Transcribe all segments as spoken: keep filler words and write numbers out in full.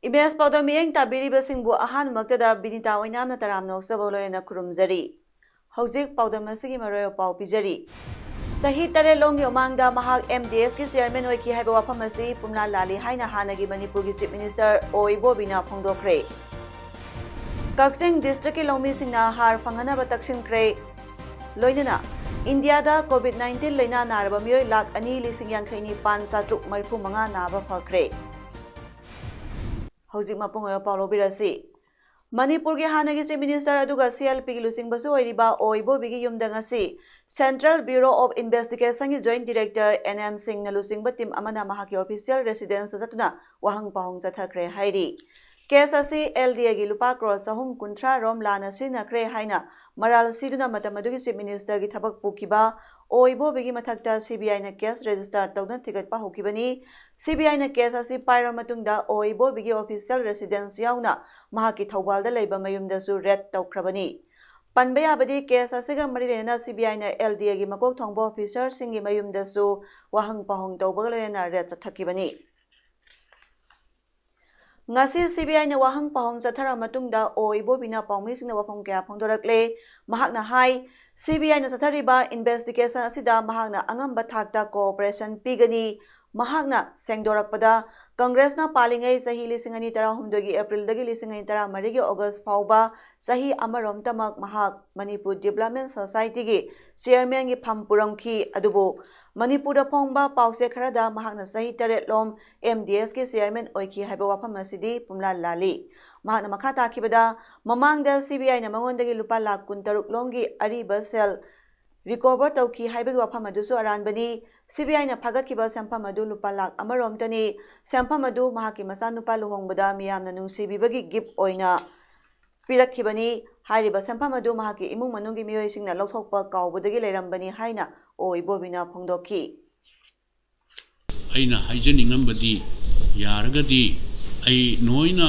Image ꯄꯥꯎꯗꯝ ꯃꯤꯠꯌꯦꯡ ꯇꯥꯕꯤꯔꯤꯕꯁꯤꯡꯕꯨ ꯑꯍꯥꯟꯕꯃꯛꯇꯗ ꯕꯤꯅꯤꯇꯥ ꯑꯣꯏꯅꯥꯝꯅ ꯇꯔꯥꯝꯅ ꯑꯣꯛꯆꯕ ꯂꯣꯏꯅꯅ ꯈꯨꯔꯨꯝꯖꯔꯤ꯫ ꯍꯧꯖꯤꯛ ꯄꯥꯎꯗꯝ ꯑꯁꯤꯒꯤ ꯃꯔꯣꯏ ꯄꯥꯎ ꯄꯤꯖꯔꯤ꯫ ꯆꯍꯤ ꯇꯔꯦꯠꯂꯣꯝꯒꯤ ꯃꯃꯥꯡꯗ ꯃꯍꯥꯛ M D S ꯀꯤ chairman ꯑꯣꯏꯈꯤ ꯍꯥꯏꯕ ꯋꯥꯐꯝ ꯑꯁꯤ ꯄꯨꯝꯂꯥ ꯂꯥꯜꯂꯤ ꯍꯥꯏꯅ ꯍꯥꯟꯅꯒꯤ ꯃꯅꯤꯄꯨꯔꯒꯤ Chief Minister ꯑꯣ ꯏꯕꯣꯕꯤꯅ ꯐꯣꯡꯗꯣꯛꯈ꯭ꯔꯦ꯫ ꯀꯛꯆꯤꯡ district ꯀꯤ ꯂꯧꯃꯤꯁꯤꯡꯅ ꯍꯥꯔ ꯐꯪꯍꯟꯅꯕ ꯇꯛꯁꯤꯟꯈ꯭ꯔꯦ꯫ ꯂꯣꯏꯅꯅ ꯏꯟꯗꯤꯌꯥꯗ COVID nineteen ꯂꯥꯏꯅꯥ ꯅꯥꯔꯕ ꯃꯤꯑꯣꯏ ꯂꯥꯈ ꯑꯅꯤ ꯂꯤꯁꯤꯡ ꯌꯥꯡꯈꯩ ꯅꯤꯄꯥꯟ ꯆꯥꯇ꯭ꯔꯨꯛ ꯃꯔꯤꯐꯨ ꯃꯉꯥ ꯅꯥꯕ ꯐꯈ꯭ꯔꯦ꯫ ꯍꯧꯖꯤꯛ ꯃꯄꯨꯡ ꯑꯣꯏꯕ ꯄꯥꯎ ꯂꯧꯕꯤꯔꯁꯤ꯫ ꯃꯅꯤꯄꯨꯔꯒꯤ ꯍꯥꯟꯅꯒꯤ Chief Minister ꯑꯗꯨꯒ C L P ꯒꯤ ꯂꯨꯆꯤꯡꯕꯁꯨ ꯑꯣꯏꯔꯤꯕ ꯑꯣ ꯏꯕꯣꯕꯤꯒꯤ ꯌꯨꯝꯗ ꯉꯁꯤ Central Bureau of Investigation ꯒꯤ Joint Director N M ꯁꯤꯡꯅ ꯂꯨꯆꯤꯡꯕ team ꯑꯃꯅ ꯃꯍꯥꯛꯀꯤ official residence ꯇ ꯆꯠꯇꯨꯅ ꯋꯥꯍꯪ ꯄꯥꯎꯍꯪ ꯆꯠꯊꯈ꯭ꯔꯦ ꯍꯥꯏꯔꯤ꯫ Case ꯑꯁꯤ L D A ꯒꯤ ꯂꯨꯄꯥ ꯀ꯭ꯔꯣꯔ ꯆꯍꯨꯝ ꯀꯨꯟꯊ꯭ꯔꯥ ꯔꯣꯝ ꯂꯥꯟꯅ ꯁꯤꯖꯤꯟꯅꯈ꯭ꯔꯦ ꯍꯥꯏꯅ ꯃꯔꯥꯜ ꯁꯤꯗꯨꯅ ꯃꯇꯝ ꯑꯗꯨꯒꯤ Chief Minister ꯒꯤ ꯊꯕꯛ ꯄꯨꯈꯤꯕ ꯑꯣ ꯏꯕꯣꯕꯤꯒꯤ ꯃꯊꯛꯇ C B I ꯅ case register ꯇꯧꯗꯨꯅ ꯊꯤꯒꯠꯄ ꯍꯧꯈꯤꯕꯅꯤ꯫ C B I ꯅ case ꯑꯁꯤ ꯄꯥꯏꯔꯕ ꯃꯇꯨꯡꯗ ꯑꯣ ꯏꯕꯣꯕꯤꯒꯤ official residence ꯌꯥꯎꯅ ꯃꯍꯥꯛꯀꯤ ꯊꯧꯕꯥꯜꯗ ꯂꯩꯕ ꯃꯌꯨꯝꯗꯁꯨ raid ꯇꯧꯈ꯭ꯔꯕꯅꯤ꯫ ꯄꯟꯕ ꯌꯥꯕꯗꯤ, case ꯑꯁꯤꯒ ꯃꯔꯤ ꯂꯩꯅꯅ C B I ꯅ L D A ꯒꯤ ꯃꯀꯣꯛ ꯊꯣꯡꯕ officer ꯁꯤꯡꯒꯤ ꯃꯌꯨꯝꯗꯁꯨ ꯋꯥꯍꯪ ꯄꯥꯎꯍꯪ ꯇꯧꯕꯒ ꯂꯣꯏꯅꯅ raid ꯆꯠꯊꯈꯤꯕꯅꯤ꯫ ꯉꯁꯤ C B I ꯅ ꯋꯥꯍꯪ ꯄꯥꯎꯍꯪ ꯆꯠꯊꯔꯕ ꯃꯇꯨꯡꯗ ꯑꯣ ꯏꯕꯣꯕꯤꯅ ꯄꯥꯎꯃꯤꯁꯤꯡꯗ ꯋꯥꯐꯝ ꯀꯌꯥ ꯐꯣꯡꯗꯣꯔꯛꯂꯦ꯫ ꯃꯍꯥꯛꯅ ꯍꯥꯏ, C B I ꯅ ꯆꯠꯊꯔꯤꯕ investigation ꯑꯁꯤꯗ ꯃꯍꯥꯛꯅ ꯑꯉꯝꯕ ꯊꯥꯛꯇ cooperation ꯄꯤꯒꯅꯤ꯫ ꯃꯍꯥꯛꯅ ꯁꯦꯡꯗꯣꯔꯛꯄꯗ, Congress ꯅ ꯄꯥꯜꯂꯤꯉꯩ ꯆꯍꯤ ꯂꯤꯁꯤꯡ ꯑꯅꯤ ꯇꯔꯥꯍꯨꯝꯗꯣꯏꯒꯤ April ꯗꯒꯤ ꯂꯤꯁꯤꯡ ꯑꯅꯤ ꯇꯔꯥꯃꯔꯤꯒꯤ August ꯐꯥꯎꯕ ꯆꯍꯤ ꯑꯃꯔꯣꯝꯇꯃꯛ ꯃꯍꯥꯛ ꯃꯅꯤꯄꯨꯔ Development Society ꯒꯤ chairman ꯒꯤ ꯐꯝ ꯄꯨꯔꯝꯈꯤ꯫ ꯑꯗꯨꯕꯨ ꯃꯅꯤꯄꯨꯔꯗ ꯐꯣꯡꯕ ꯄꯥꯎꯆꯦ ꯈꯔꯗ ꯃꯍꯥꯛꯅ ꯆꯍꯤ ꯇꯔꯦꯠꯂꯣꯝ M D S ꯀꯤ chairman ꯑꯣꯏꯈꯤ ꯍꯥꯏꯕ ꯋꯥꯐꯝ ꯑꯁꯤꯗꯤ ꯄꯨꯝꯂꯥ ꯂꯥꯜꯂꯤ꯫ ꯃꯍꯥꯛꯅ ꯃꯈꯥ ꯇꯥꯈꯤꯕꯗ, ꯃꯃꯥꯡꯗ C B I ꯅ ꯃꯉꯣꯟꯗꯒꯤ ꯂꯨꯄꯥ ꯂꯥꯈ ꯀꯨꯟꯇꯔꯨꯛ ꯂꯣꯝꯒꯤ ꯑꯔꯤꯕ ꯁꯦꯜ ꯔꯤꯀꯣꯚꯔ ꯇꯧꯈꯤ ꯍꯥꯏꯕꯒꯤ ꯋꯥꯐꯝ ꯑꯗꯨꯁꯨ ꯑꯔꯥꯟꯕꯅꯤ꯫ ꯁꯤꯕꯤꯑꯥꯏꯅ ꯐꯥꯒꯠꯈꯤꯕ ꯁꯦꯟꯐꯝ ꯑꯗꯨ ꯂꯨꯄꯥ ꯂꯥꯈ ꯑꯃꯔꯣꯝꯇꯅꯤ꯫ ꯁꯦꯟꯐꯝ ꯑꯗꯨ ꯃꯍꯥꯛꯀꯤ ꯃꯆꯥꯅꯨꯄꯥ ꯂꯨꯍꯣꯡꯕꯗ ꯃꯤꯌꯥꯝꯅ ꯅꯨꯡꯁꯤꯕꯤꯕꯒꯤ ꯒꯤꯐ ꯑꯣꯏꯅ ꯄꯤꯔꯛꯈꯤꯕꯅꯤ꯫ ꯍꯥꯏꯔꯤꯕ ꯁꯦꯟꯐꯝ ꯑꯗꯨ ꯃꯍꯥꯛꯀꯤ ꯏꯃꯨꯡ ꯃꯅꯨꯡꯒꯤ ꯃꯤꯑꯣꯏꯁꯤꯡꯅ ꯂꯧꯊꯣꯛꯄ ꯀꯥꯎꯕꯗꯒꯤ ꯂꯩꯔꯝꯕꯅꯤ ꯍꯥꯏꯅ ꯑꯣ ꯏꯕꯣꯕꯤꯅ ꯐꯣꯡꯗꯣꯛꯈꯤ꯫ ꯑꯩꯅ ꯍꯥꯏꯖꯅꯤꯡꯉꯝꯕꯗꯤ, ꯌꯥꯔꯒꯗꯤ ꯑꯩ ꯅꯣꯏꯅ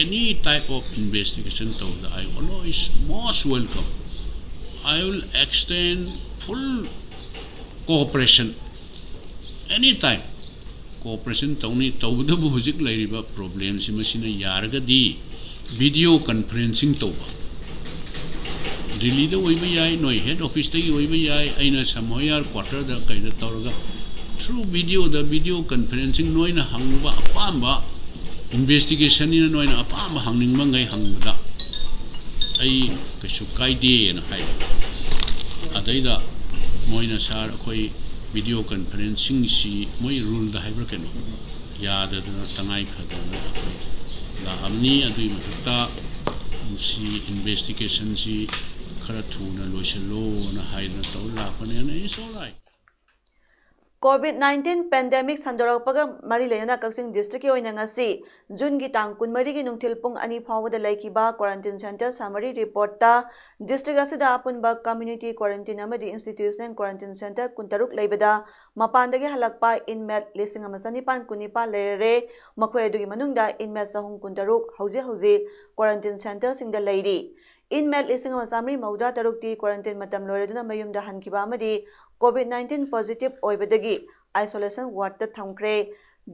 any type of investigation ꯇꯧꯕꯗ I always most welcome. I will extend full cooperation any time. Cooperation ꯇꯧꯅꯤ꯫ ꯇꯧꯕꯇꯕꯨ ꯍꯧꯖꯤꯛ ꯂꯩꯔꯤꯕ ꯄ꯭ꯔꯣꯕ꯭ꯂꯦꯝꯁꯤ ꯃꯁꯤꯅ ꯌꯥꯔꯒꯗꯤ video conferencing ꯇꯧꯕ, ꯗꯤꯜꯂꯤꯗ ꯑꯣꯏꯕ ꯌꯥꯏ, ꯅꯣꯏ ꯍꯦꯗ ꯑꯣꯐꯤꯁꯇꯒꯤ ꯑꯣꯏꯕ ꯌꯥꯏ, ꯑꯩꯅ ꯁꯝꯍꯣꯌꯥꯔ ꯀ꯭ꯋꯥꯇꯔꯗ ꯀꯩꯗ ꯇꯧꯔꯒ through videoꯗ video conferencing ꯅꯣꯏꯅ ꯍꯪꯕ ꯑꯄꯥꯝꯕ investigation ꯅꯤꯅ ꯅꯣꯏꯅ ꯑꯄꯥꯝꯕ ꯍꯪꯅꯤꯡꯕꯉꯩ ꯍꯪꯕꯗ ꯑꯩ ꯀꯩꯁꯨ ꯀꯥꯏꯗꯦꯅ ꯍꯥꯏ꯫ ꯑꯗꯩꯗ ꯃꯣꯏꯅ ꯁꯥꯔ ꯑꯩꯈꯣꯏ video conferencing ꯁꯤ ꯃꯣꯏ ꯔꯨꯜꯗ ꯍꯥꯏꯕ꯭ꯔꯥ ꯀꯩꯅꯣ ꯌꯥꯗꯗꯅ ꯇꯉꯥꯏ ꯐꯗꯅ ꯑꯩꯈꯣꯏ ꯂꯥꯛꯑꯕꯅꯤ꯫ ꯑꯗꯨꯒꯤ ꯃꯊꯛꯇ ꯁꯤ investigation ꯁꯤ ꯈꯔ ꯊꯨꯅ ꯂꯣꯏꯁꯤꯜꯂꯣꯅ ꯍꯥꯏꯗꯅ ꯇꯧꯔ ꯂꯥꯛꯄꯅꯦꯅ it's alright꯫ Covid nineteen pandemic ꯁꯟꯗꯣꯔꯛꯄꯒ ꯃꯔꯤ ꯂꯩꯅꯅ ꯀꯛꯆꯤꯡ ꯗꯤꯁꯇ꯭ꯔꯤꯛꯀꯤ ꯑꯣꯏꯅ ꯉꯁꯤ ꯖꯨꯟꯒꯤ ꯇꯥꯡ ꯀꯨꯟꯃꯔꯤꯒꯤ ꯅꯨꯡꯊꯤꯜ ꯄꯨꯡ ꯑꯅꯤ ꯐꯥꯎꯕꯗ ꯂꯩꯈꯤꯕ ꯀ꯭ꯋꯥꯔꯟꯇꯤꯟ ꯁꯦꯟꯇꯔ ꯁꯃꯔꯤ ꯔꯤꯄꯣꯔꯠꯇ ꯗꯤꯁꯇ꯭ꯔꯤꯛ ꯑꯁꯤꯗ ꯑꯄꯨꯟꯕ ꯀꯝꯃ꯭ꯌꯨꯅꯤꯇꯤ ꯀ꯭ꯋꯥꯔꯟꯇꯤꯟ ꯑꯃꯗꯤ ꯏꯟꯁꯇꯤꯇ꯭ꯌꯨꯁꯅꯦꯜ ꯀ꯭ꯋꯥꯔꯟꯇꯤꯟ ꯁꯦꯟꯇꯔ ꯀꯨꯟꯇꯔꯨꯛ ꯂꯩꯕꯗ ꯃꯄꯥꯟꯗꯒꯤ ꯍꯜꯂꯛꯄ ꯏꯟꯃꯦꯠ ꯂꯤꯁꯤꯡ ꯑꯃ ꯆꯅꯤꯄꯥꯟ ꯀꯨꯟꯅꯤꯄꯥꯟ ꯂꯩꯔꯔꯦ꯫ ꯃꯈꯣꯏ ꯑꯗꯨꯒꯤ ꯃꯅꯨꯡꯗ ꯏꯟꯃꯦꯠ ꯆꯍꯨꯝ ꯀꯨꯟꯇꯔꯨꯛ ꯍꯧꯖꯤꯛ ꯍꯧꯖꯤꯛ ꯀ꯭ꯋꯥꯔꯟꯇꯤꯟ ꯁꯦꯟꯇꯔꯁꯤꯡꯗ ꯂꯩꯔꯤ꯫ ꯏꯟꯃꯦꯠ ꯂꯤꯁꯤꯡ ꯑꯃ ꯆꯥꯃꯔꯤ ꯃꯧꯗ꯭ꯔꯥ ꯇꯔꯨꯛꯇꯤ ꯀ꯭ꯋꯥꯔꯟꯇꯤꯟ ꯃꯇꯝ ꯂꯣꯏꯔꯗꯨꯅ ꯃꯌꯨꯝꯗ ꯍꯟꯈꯤꯕ ꯑꯃꯗꯤ ꯀꯣꯚꯤꯗ ꯅꯥꯏꯟꯇꯤꯟ ꯄꯣꯖꯤꯇꯤꯚ ꯑꯣꯏꯕꯗꯒꯤ ꯑꯥꯏꯁꯣꯂꯦꯁꯟ ꯋꯥꯔꯗꯇ ꯊꯝꯈ꯭ꯔꯦ꯫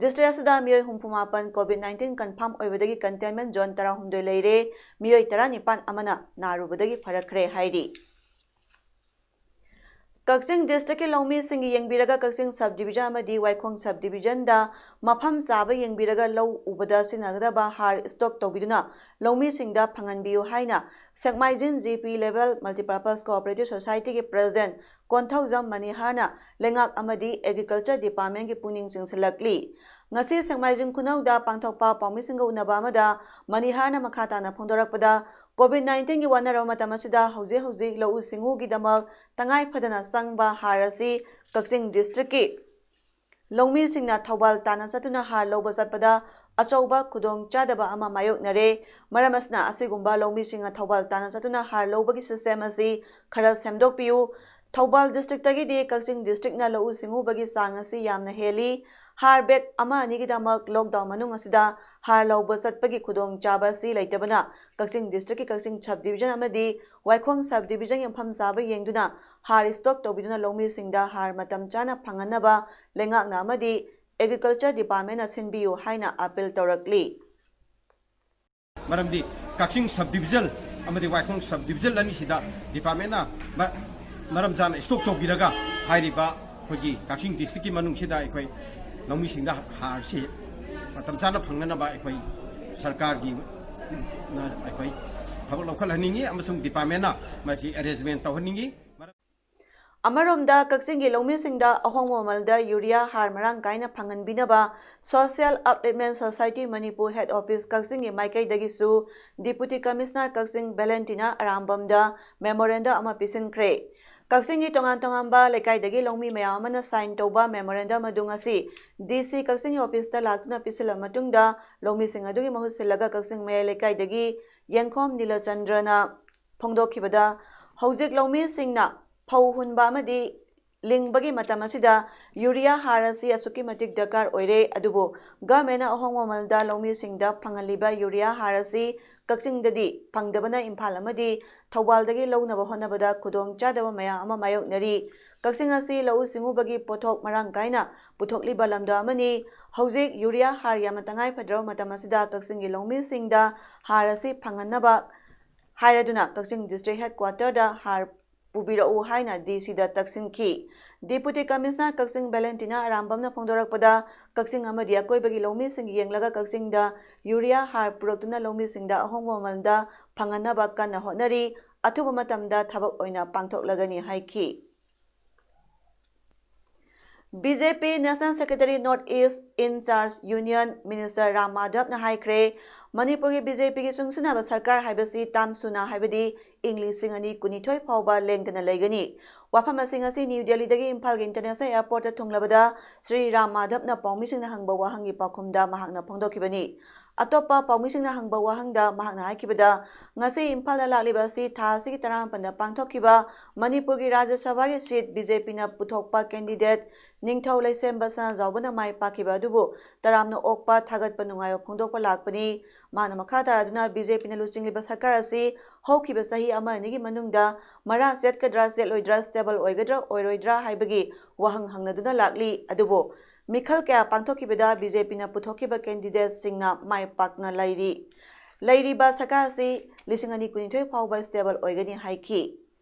ꯗꯤꯁꯇ꯭ꯔꯤꯛ ꯑꯁꯤꯗ ꯃꯤꯑꯣꯏ ꯍꯨꯝꯐꯨ ꯃꯥꯄꯟ ꯀꯣꯚꯤꯗ ꯅꯥꯏꯟꯇꯤꯟ ꯀꯟꯐꯥꯔꯝ ꯑꯣꯏꯕꯗꯒꯤ ꯀꯟꯇꯦꯟꯃꯦꯟ ꯖꯣꯟ ꯇꯔꯥꯍꯨꯝꯗꯣꯏ ꯂꯩꯔꯦ꯫ ꯃꯤꯑꯣꯏ ꯇꯔꯥꯅꯤꯄꯥꯟ ꯑꯃꯅ ꯅꯥꯔꯨꯕꯗꯒꯤ ꯐꯔꯛꯈ꯭ꯔꯦ ꯍꯥꯏꯔꯤ꯫ ꯀꯛꯆꯤꯡ ꯗꯤꯁꯇ꯭ꯔꯤꯛꯀꯤ ꯂꯧꯃꯤꯁꯤꯡꯒꯤ ꯌꯦꯡꯕꯤꯔꯒ ꯀꯛꯆꯤꯡ ꯁꯕ ꯗꯤꯕꯤꯖꯟ ꯑꯃꯗꯤ ꯋꯥꯏꯈꯣꯡ ꯁꯕ ꯗꯤꯕꯤꯖꯟꯗ ꯃꯐꯝ ꯆꯥꯕ ꯌꯦꯡꯕꯤꯔꯒ ꯂꯧ ꯎꯕꯗ ꯁꯤꯖꯤꯟꯅꯒꯗꯕ ꯍꯥꯔ ꯁ꯭ꯇꯣꯛ ꯇꯧꯕꯤꯗꯨꯅ ꯂꯧꯃꯤꯁꯤꯡꯗ ꯐꯪꯍꯟꯕꯤꯌꯨ ꯍꯥꯏꯅ ꯁꯦꯛꯃꯥꯏꯖꯤꯟ ꯖꯤ ꯄꯤ ꯂꯦꯕꯦꯜ ꯃꯜꯇꯤꯄꯔꯄꯁ ꯀꯣꯑꯣꯄꯔꯦꯇꯤꯚ ꯁꯣꯁꯥꯏꯇꯤꯒꯤ ꯄ꯭ꯔꯦꯁꯤꯗꯦꯟꯠ ꯀꯣꯟꯊꯧꯖꯝ ꯃꯅꯤꯍꯥꯔꯅ ꯂꯩꯉꯥꯛ ꯑꯃꯗꯤ ꯑꯦꯒ꯭ꯔꯤꯀꯜꯆꯔ ꯗꯤꯄꯥꯔꯠꯃꯦꯟꯠꯀꯤ ꯄꯨꯛꯅꯤꯡ ꯆꯤꯡꯁꯤꯜꯂꯛꯂꯤ꯫ ꯉꯁꯤ ꯁꯦꯛꯃꯥꯏꯖꯤꯟ ꯈꯨꯅꯧꯗ ꯄꯥꯡꯊꯣꯛꯄ ꯄꯥꯎꯃꯤꯁꯤꯡꯒ ꯎꯅꯕ ꯑꯃꯗ ꯃꯅꯤꯍꯥꯔꯅ ꯃꯈꯥ ꯇꯥꯅ ꯐꯣꯡꯗꯣꯔꯛꯄꯗ, ꯀꯣꯚꯤꯗ ꯅꯥꯏꯟꯇꯤꯟꯒꯤ ꯋꯥꯅꯔꯕ ꯃꯇꯝ ꯑꯁꯤꯗ ꯍꯧꯖꯤꯛ ꯍꯧꯖꯤꯛ ꯂꯧꯎ ꯁꯤꯡꯎꯒꯤꯗꯃꯛ ꯇꯉꯥꯏ ꯐꯗꯅ ꯆꯪꯕ ꯍꯥꯔ ꯑꯁꯤ ꯀꯛꯆꯤꯡ ꯗꯤꯁꯇ꯭ꯔꯤꯛꯀꯤ ꯂꯧꯃꯤꯁꯤꯡꯅ ꯊꯧꯕꯥꯜ ꯇꯥꯟꯅ ꯆꯠꯇꯨꯅ ꯍꯥꯔ ꯂꯧꯕ ꯆꯠꯄꯗ ꯑꯆꯧꯕ ꯈꯨꯗꯣꯡꯆꯥꯗꯕ ꯑꯃ ꯃꯥꯌꯣꯛꯅꯔꯦ꯫ ꯃꯔꯝ ꯑꯁꯤꯅ ꯑꯁꯤꯒꯨꯝꯕ ꯂꯧꯃꯤꯁꯤꯡꯅ ꯊꯧꯕꯥꯜ ꯇꯥꯟꯅ ꯆꯠꯇꯨꯅ ꯍꯥꯔ ꯂꯧꯕꯒꯤ ꯁꯤꯁꯇꯦꯝ ꯑꯁꯤ ꯈꯔ ꯁꯦꯝꯗꯣꯛꯄꯤꯌꯨ꯫ ꯊꯧꯕꯥꯜ ꯗꯤꯁꯇ꯭ꯔꯤꯛꯇꯒꯤꯗꯤ ꯀꯛꯆꯤꯡ ꯗꯤꯁꯇ꯭ꯔꯤꯛꯅ ꯂꯧꯎ ꯁꯤꯡꯎꯕꯒꯤ ꯆꯥꯡ ꯑꯁꯤ ꯌꯥꯝꯅ ꯍꯦꯜꯂꯤ꯫ ꯍꯥꯔ ꯕꯦꯒ ꯑꯃ ꯑꯅꯤꯒꯤꯗꯃꯛ ꯂꯣꯛꯗꯥꯎꯟ ꯃꯅꯨꯡ ꯑꯁꯤꯗ ꯍꯥꯔ ꯂꯧꯕ ꯆꯠꯄꯒꯤ ꯈꯨꯗꯣꯡꯆꯥꯕ ꯑꯁꯤ ꯂꯩꯇꯕꯅ ꯀꯛꯆꯤꯡ ꯗꯤꯁꯇ꯭ꯔꯤꯛꯀꯤ ꯀꯛꯆꯤꯡ ꯁꯕ ꯗꯤꯕꯤꯖꯟ ꯑꯃꯗꯤ ꯋꯥꯏꯈꯣꯡ ꯁꯕ ꯗꯤꯕꯤꯖꯟꯒꯤ ꯃꯐꯝ ꯆꯥꯕ ꯌꯦꯡꯗꯨꯅ ꯍꯥꯔ ꯁ꯭ꯇꯣꯛ ꯇꯧꯕꯤꯗꯨꯅ ꯂꯧꯃꯤꯁꯤꯡꯗ ꯍꯥꯔ ꯃꯇꯝ ꯆꯥꯅ ꯐꯪꯍꯟꯅꯕ ꯂꯩꯉꯥꯛꯅ ꯑꯃꯗꯤ ꯑꯦꯒ꯭ꯔꯤꯀꯜꯆꯔ ꯗꯤꯄꯥꯔꯠꯃꯦꯟꯅ ꯁꯤꯟꯕꯤꯌꯨ ꯍꯥꯏꯅ ꯑꯥꯄꯤꯜ ꯇꯧꯔꯛꯂꯤ꯫ ꯃꯔꯝꯗꯤ ꯀꯛꯆꯤꯡ ꯁꯕ ꯗꯤꯕꯤꯖꯟ ꯑꯃꯗꯤ ꯋꯥꯏꯈꯣꯡ ꯁꯕ ꯗꯤꯕꯤꯖꯟ ꯑꯅꯤꯁꯤꯗ ꯗꯤꯄꯥꯔꯠꯃꯦꯟꯅ ꯃ-, ꯃꯔꯝ ꯆꯥꯅ ꯁ꯭ꯇꯣꯛ ꯇꯧꯕꯤꯔꯒ ꯍꯥꯏꯔꯤꯕ ꯑꯩꯈꯣꯏꯒꯤ ꯀꯛꯆꯤꯡ ꯗꯤꯁꯇ꯭ꯔꯤꯛꯀꯤ ꯃꯅꯨꯡꯁꯤꯗ ꯑꯩꯈꯣꯏ ꯂꯧꯃꯤꯁꯤꯡꯗ ꯍꯥꯔꯁꯤ ꯃꯇꯝ ꯆꯥꯅ ꯐꯪꯅꯅꯕ ꯑꯩꯈꯣꯏ ꯁꯔꯀꯥꯔꯒꯤ ꯅ ꯑꯩꯈꯣꯏ ꯊꯕꯛ ꯂꯧꯈꯠꯍꯟꯅꯤꯡꯉꯤ ꯑꯃꯁꯨꯡ ꯗꯤꯄꯥꯔꯠꯃꯦꯟꯅ ꯃꯁꯤ ꯑꯦꯔꯦꯟꯖꯃꯦꯟ ꯇꯧꯍꯟꯅꯤꯡꯉꯤ꯫ ꯑꯃꯔꯣꯝꯗ ꯀꯛꯆꯤꯡꯒꯤ ꯂꯧꯃꯤꯁꯤꯡꯗ ꯑꯍꯣꯡꯕ ꯃꯃꯜꯗ ꯌꯨꯔꯤꯌꯥ ꯍꯥꯔ ꯃꯔꯥꯡ ꯀꯥꯏꯅ ꯐꯪꯍꯟꯕꯤꯅꯕ Social Upliftment Society Manipur Head Office ꯀꯛꯆꯤꯡꯒꯤ ꯃꯥꯏꯀꯩꯗꯒꯤꯁꯨ Deputy Commissioner ꯀꯛꯆꯤꯡ ꯚꯦꯂꯦꯟꯇꯤꯅꯥ ꯑꯔꯥꯝꯕꯝꯗ memorandum ꯑꯃ ꯄꯤꯁꯤꯟꯈ꯭ꯔꯦ꯫ ꯀꯛꯆꯤꯡꯒꯤ ꯇꯣꯉꯥꯟ ꯇꯣꯉꯥꯟꯕ ꯂꯩꯀꯥꯏꯗꯒꯤ ꯂꯧꯃꯤ ꯃꯌꯥꯝ ꯑꯃꯅ sign ꯇꯧꯕ memorandum ꯑꯗꯨ ꯉꯁꯤ D C ꯀꯛꯆꯤꯡꯒꯤ officeꯇ ꯂꯥꯛꯇꯨꯅ ꯄꯤꯁꯤꯜꯂ ꯃꯇꯨꯡꯗ ꯂꯧꯃꯤꯁꯤꯡ ꯑꯗꯨꯒꯤ ꯃꯍꯨꯠ ꯁꯤꯜꯂꯒ ꯀꯛꯆꯤꯡ ꯃꯌꯥꯏ ꯂꯩꯀꯥꯏꯗꯒꯤ ꯌꯦꯡꯈꯣꯝ ꯅꯤꯂꯆꯟꯗ꯭ꯔꯅ ꯐꯣꯡꯗꯣꯛꯈꯤꯕꯗ, ꯍꯧꯖꯤꯛ ꯂꯧꯃꯤꯁꯤꯡꯅ ꯐꯧ ꯍꯨꯟꯕ ꯑꯃꯗꯤ ꯂꯤꯡꯕꯒꯤ ꯃꯇꯝ ꯑꯁꯤꯗ ꯌꯨꯔꯤꯌꯥ ꯍꯥꯔ ꯑꯁꯤ ꯑꯁꯨꯛꯀꯤ ꯃꯇꯤꯛ ꯗꯔꯀꯥꯔ ꯑꯣꯏꯔꯦ, ꯑꯗꯨꯕꯨ governmentꯅ ꯑꯍꯣꯡꯕ ꯃꯃꯜꯗ ꯂꯧꯃꯤꯁꯤꯡꯗ ꯐꯪꯍꯜꯂꯤꯕ ꯌꯨꯔꯤꯌꯥ ꯍꯥꯔ ꯑꯁꯤ ꯀꯛꯆꯤꯡꯗꯗꯤ ꯐꯪꯗꯕꯅ ꯏꯝꯐꯥꯜ ꯑꯃꯗꯤ ꯊꯧꯕꯥꯜꯗꯒꯤ ꯂꯧꯅꯕ ꯍꯣꯠꯅꯕꯗ ꯈꯨꯗꯣꯡꯆꯥꯗꯕ ꯃꯌꯥꯝ ꯑꯃ ꯃꯥꯌꯣꯛꯅꯔꯤ꯫ ꯀꯛꯆꯤꯡ ꯑꯁꯤ ꯂꯧꯎ ꯁꯤꯡꯎꯕꯒꯤ ꯄꯣꯠꯊꯣꯛ ꯃꯔꯥꯡ ꯀꯥꯏꯅ ꯄꯨꯊꯣꯛꯂꯤꯕ ꯂꯝꯗꯝ ꯑꯃꯅꯤ꯫ ꯍꯧꯖꯤꯛ ꯌꯨꯔꯤꯌꯥ ꯍꯥꯔ ꯌꯥꯝꯅ ꯇꯉꯥꯏ ꯐꯗ꯭ꯔꯕ ꯃꯇꯝ ꯑꯁꯤꯗ ꯀꯛꯆꯤꯡꯒꯤ ꯂꯧꯃꯤꯁꯤꯡꯗ ꯍꯥꯔ ꯑꯁꯤ ꯐꯪꯍꯟꯅꯕ ꯍꯥꯏꯔꯗꯨꯅ ꯀꯛꯆꯤꯡ district headquarterꯗ ꯍꯥꯔ ꯄꯨꯕꯤꯔꯛꯎ ꯍꯥꯏꯅ D Cꯗ ꯇꯛꯁꯤꯟꯈꯤ꯫ Deputy Commissioner ꯀꯛꯆꯤꯡ ꯚꯦꯂꯦꯟꯇꯤꯅꯥ ꯑꯔꯥꯝꯕꯝꯅ ꯐꯣꯡꯗꯣꯔꯛꯄꯗ, ꯀꯛꯆꯤꯡ ꯑꯃꯗꯤ ꯑꯀꯣꯏꯕꯒꯤ ꯂꯧꯃꯤꯁꯤꯡ ꯌꯦꯡꯂꯒ ꯀꯛꯆꯤꯡꯗ ꯌꯨꯔꯤꯌꯥ ꯍꯥꯔ ꯄꯨꯔꯛꯇꯨꯅ ꯂꯧꯃꯤꯁꯤꯡꯗ ꯑꯍꯣꯡꯕ ꯃꯃꯜꯗ ꯐꯪꯍꯟꯅꯕ ꯀꯟꯅ ꯍꯣꯠꯅꯔꯤ, ꯑꯊꯨꯕ ꯃꯇꯝꯗ ꯊꯕꯛ ꯑꯣꯏꯅ ꯄꯥꯡꯊꯣꯛꯂꯒꯅꯤ ꯍꯥꯏꯈꯤ꯫ B J P National Secretary North East in Charge Union Minister Ram ꯃꯥꯙꯕꯅ ꯍꯥꯏꯈ꯭ꯔꯦ, ꯃꯅꯤꯄꯨꯔꯒꯤ ꯕꯤ ꯖꯦ ꯄꯤꯒꯤ ꯆꯨꯡꯁꯤꯟꯅꯕ ꯁꯔꯀꯥꯔ ꯍꯥꯏꯕꯁꯤ ꯇꯥꯝ ꯁꯨꯅ, ꯍꯥꯏꯕꯗꯤ ꯏꯪ ꯂꯤꯁꯤꯡ ꯑꯅꯤ ꯀꯨꯟꯅꯤꯊꯣꯏ ꯐꯥꯎꯕ ꯂꯦꯡꯗꯅ ꯂꯩꯒꯅꯤ꯫ ꯋꯥꯐꯝ ꯑꯁꯤ ꯉꯁꯤ ꯅ꯭ꯌꯨ ꯗꯦꯜꯂꯤꯗꯒꯤ ꯏꯝꯐꯥꯜꯒꯤ International Airportꯇ ꯊꯨꯡꯂꯕꯗ ꯁ꯭ꯔꯤ ꯔꯥꯝ ꯃꯥꯙꯕꯅ ꯄꯥꯎꯃꯤꯁꯤꯡꯅ ꯍꯪꯕ ꯋꯥꯍꯪꯒꯤ ꯄꯥꯎꯈꯨꯝꯗ ꯃꯍꯥꯛꯅ ꯐꯣꯡꯗꯣꯛꯈꯤꯕꯅꯤ꯫ ꯑꯇꯣꯞꯄ ꯄꯥꯎꯃꯤꯁꯤꯡꯅ ꯍꯪꯕ ꯋꯥꯍꯪꯗ ꯃꯍꯥꯛꯅ ꯍꯥꯏꯈꯤꯕꯗ, ꯉꯁꯤ ꯏꯝꯐꯥꯜꯗ ꯂꯥꯛꯂꯤꯕ ꯑꯁꯤ ꯊꯥ ꯑꯁꯤꯒꯤ ꯇꯔꯥꯃꯥꯄꯟꯗ ꯄꯥꯡꯊꯣꯛꯈꯤꯕ ꯃꯅꯤꯄꯨꯔꯒꯤ ꯔꯥꯖ꯭ꯌ ꯁꯚꯥꯒꯤ seat ꯕꯤ ꯖꯦ ꯄꯤꯅ ꯄꯨꯊꯣꯛꯄ candidate ꯅꯤꯡꯊꯧ ꯂꯩꯁꯦꯝꯕ ꯁꯅꯥꯖꯥꯎꯕꯅ ꯃꯥꯏ ꯄꯥꯛꯈꯤꯕ ꯑꯗꯨꯕꯨ ꯇꯔꯥꯝꯅ ꯑꯣꯛꯄ, ꯊꯥꯒꯠꯄ, ꯅꯨꯡꯉꯥꯏꯕ ꯐꯣꯡꯗꯣꯛꯄ ꯂꯥꯛꯄꯅꯤ꯫ ꯃꯍꯥꯛꯅ ꯃꯈꯥ ꯇꯥꯔꯗꯨꯅ ꯕꯤ ꯖꯦ ꯄꯤꯅ ꯂꯨꯆꯤꯡꯂꯤꯕ ꯁꯔꯀꯥꯔ ꯑꯁꯤ ꯍꯧꯈꯤꯕ ꯆꯍꯤ ꯑꯃ ꯑꯅꯤꯒꯤ ꯃꯅꯨꯡꯗ ꯃꯔꯥ ꯆꯦꯠꯀꯗ꯭ꯔꯥ ꯆꯦꯠꯂꯣꯏꯗ꯭ꯔꯥ, stable ꯑꯣꯏꯒꯗ꯭ꯔꯥ ꯑꯣꯏꯔꯣꯏꯗ꯭ꯔꯥ ꯍꯥꯏꯕꯒꯤ ꯋꯥꯍꯪ ꯍꯪꯅꯗꯨꯅ ꯂꯥꯛꯂꯤ꯫ ꯑꯗꯨꯕꯨ ꯃꯤꯈꯜ ꯀꯌꯥ ꯄꯥꯡꯊꯣꯛꯈꯤꯕꯗ ꯕꯤ ꯖꯦ ꯄꯤꯅ ꯄꯨꯊꯣꯛꯈꯤꯕ candidateꯁꯤꯡꯅ ꯃꯥꯏ ꯄꯥꯛꯅ ꯂꯩꯔꯤ꯫ ꯂꯩꯔꯤꯕ ꯁꯔꯀꯥꯔ ꯑꯁꯤ ꯂꯤꯁꯤꯡ ꯑꯅꯤ ꯀꯨꯟꯅꯤꯊꯣꯏ ꯐꯥꯎꯕ stable ꯑꯣꯏꯒꯅꯤ ꯍꯥꯏꯈꯤ꯫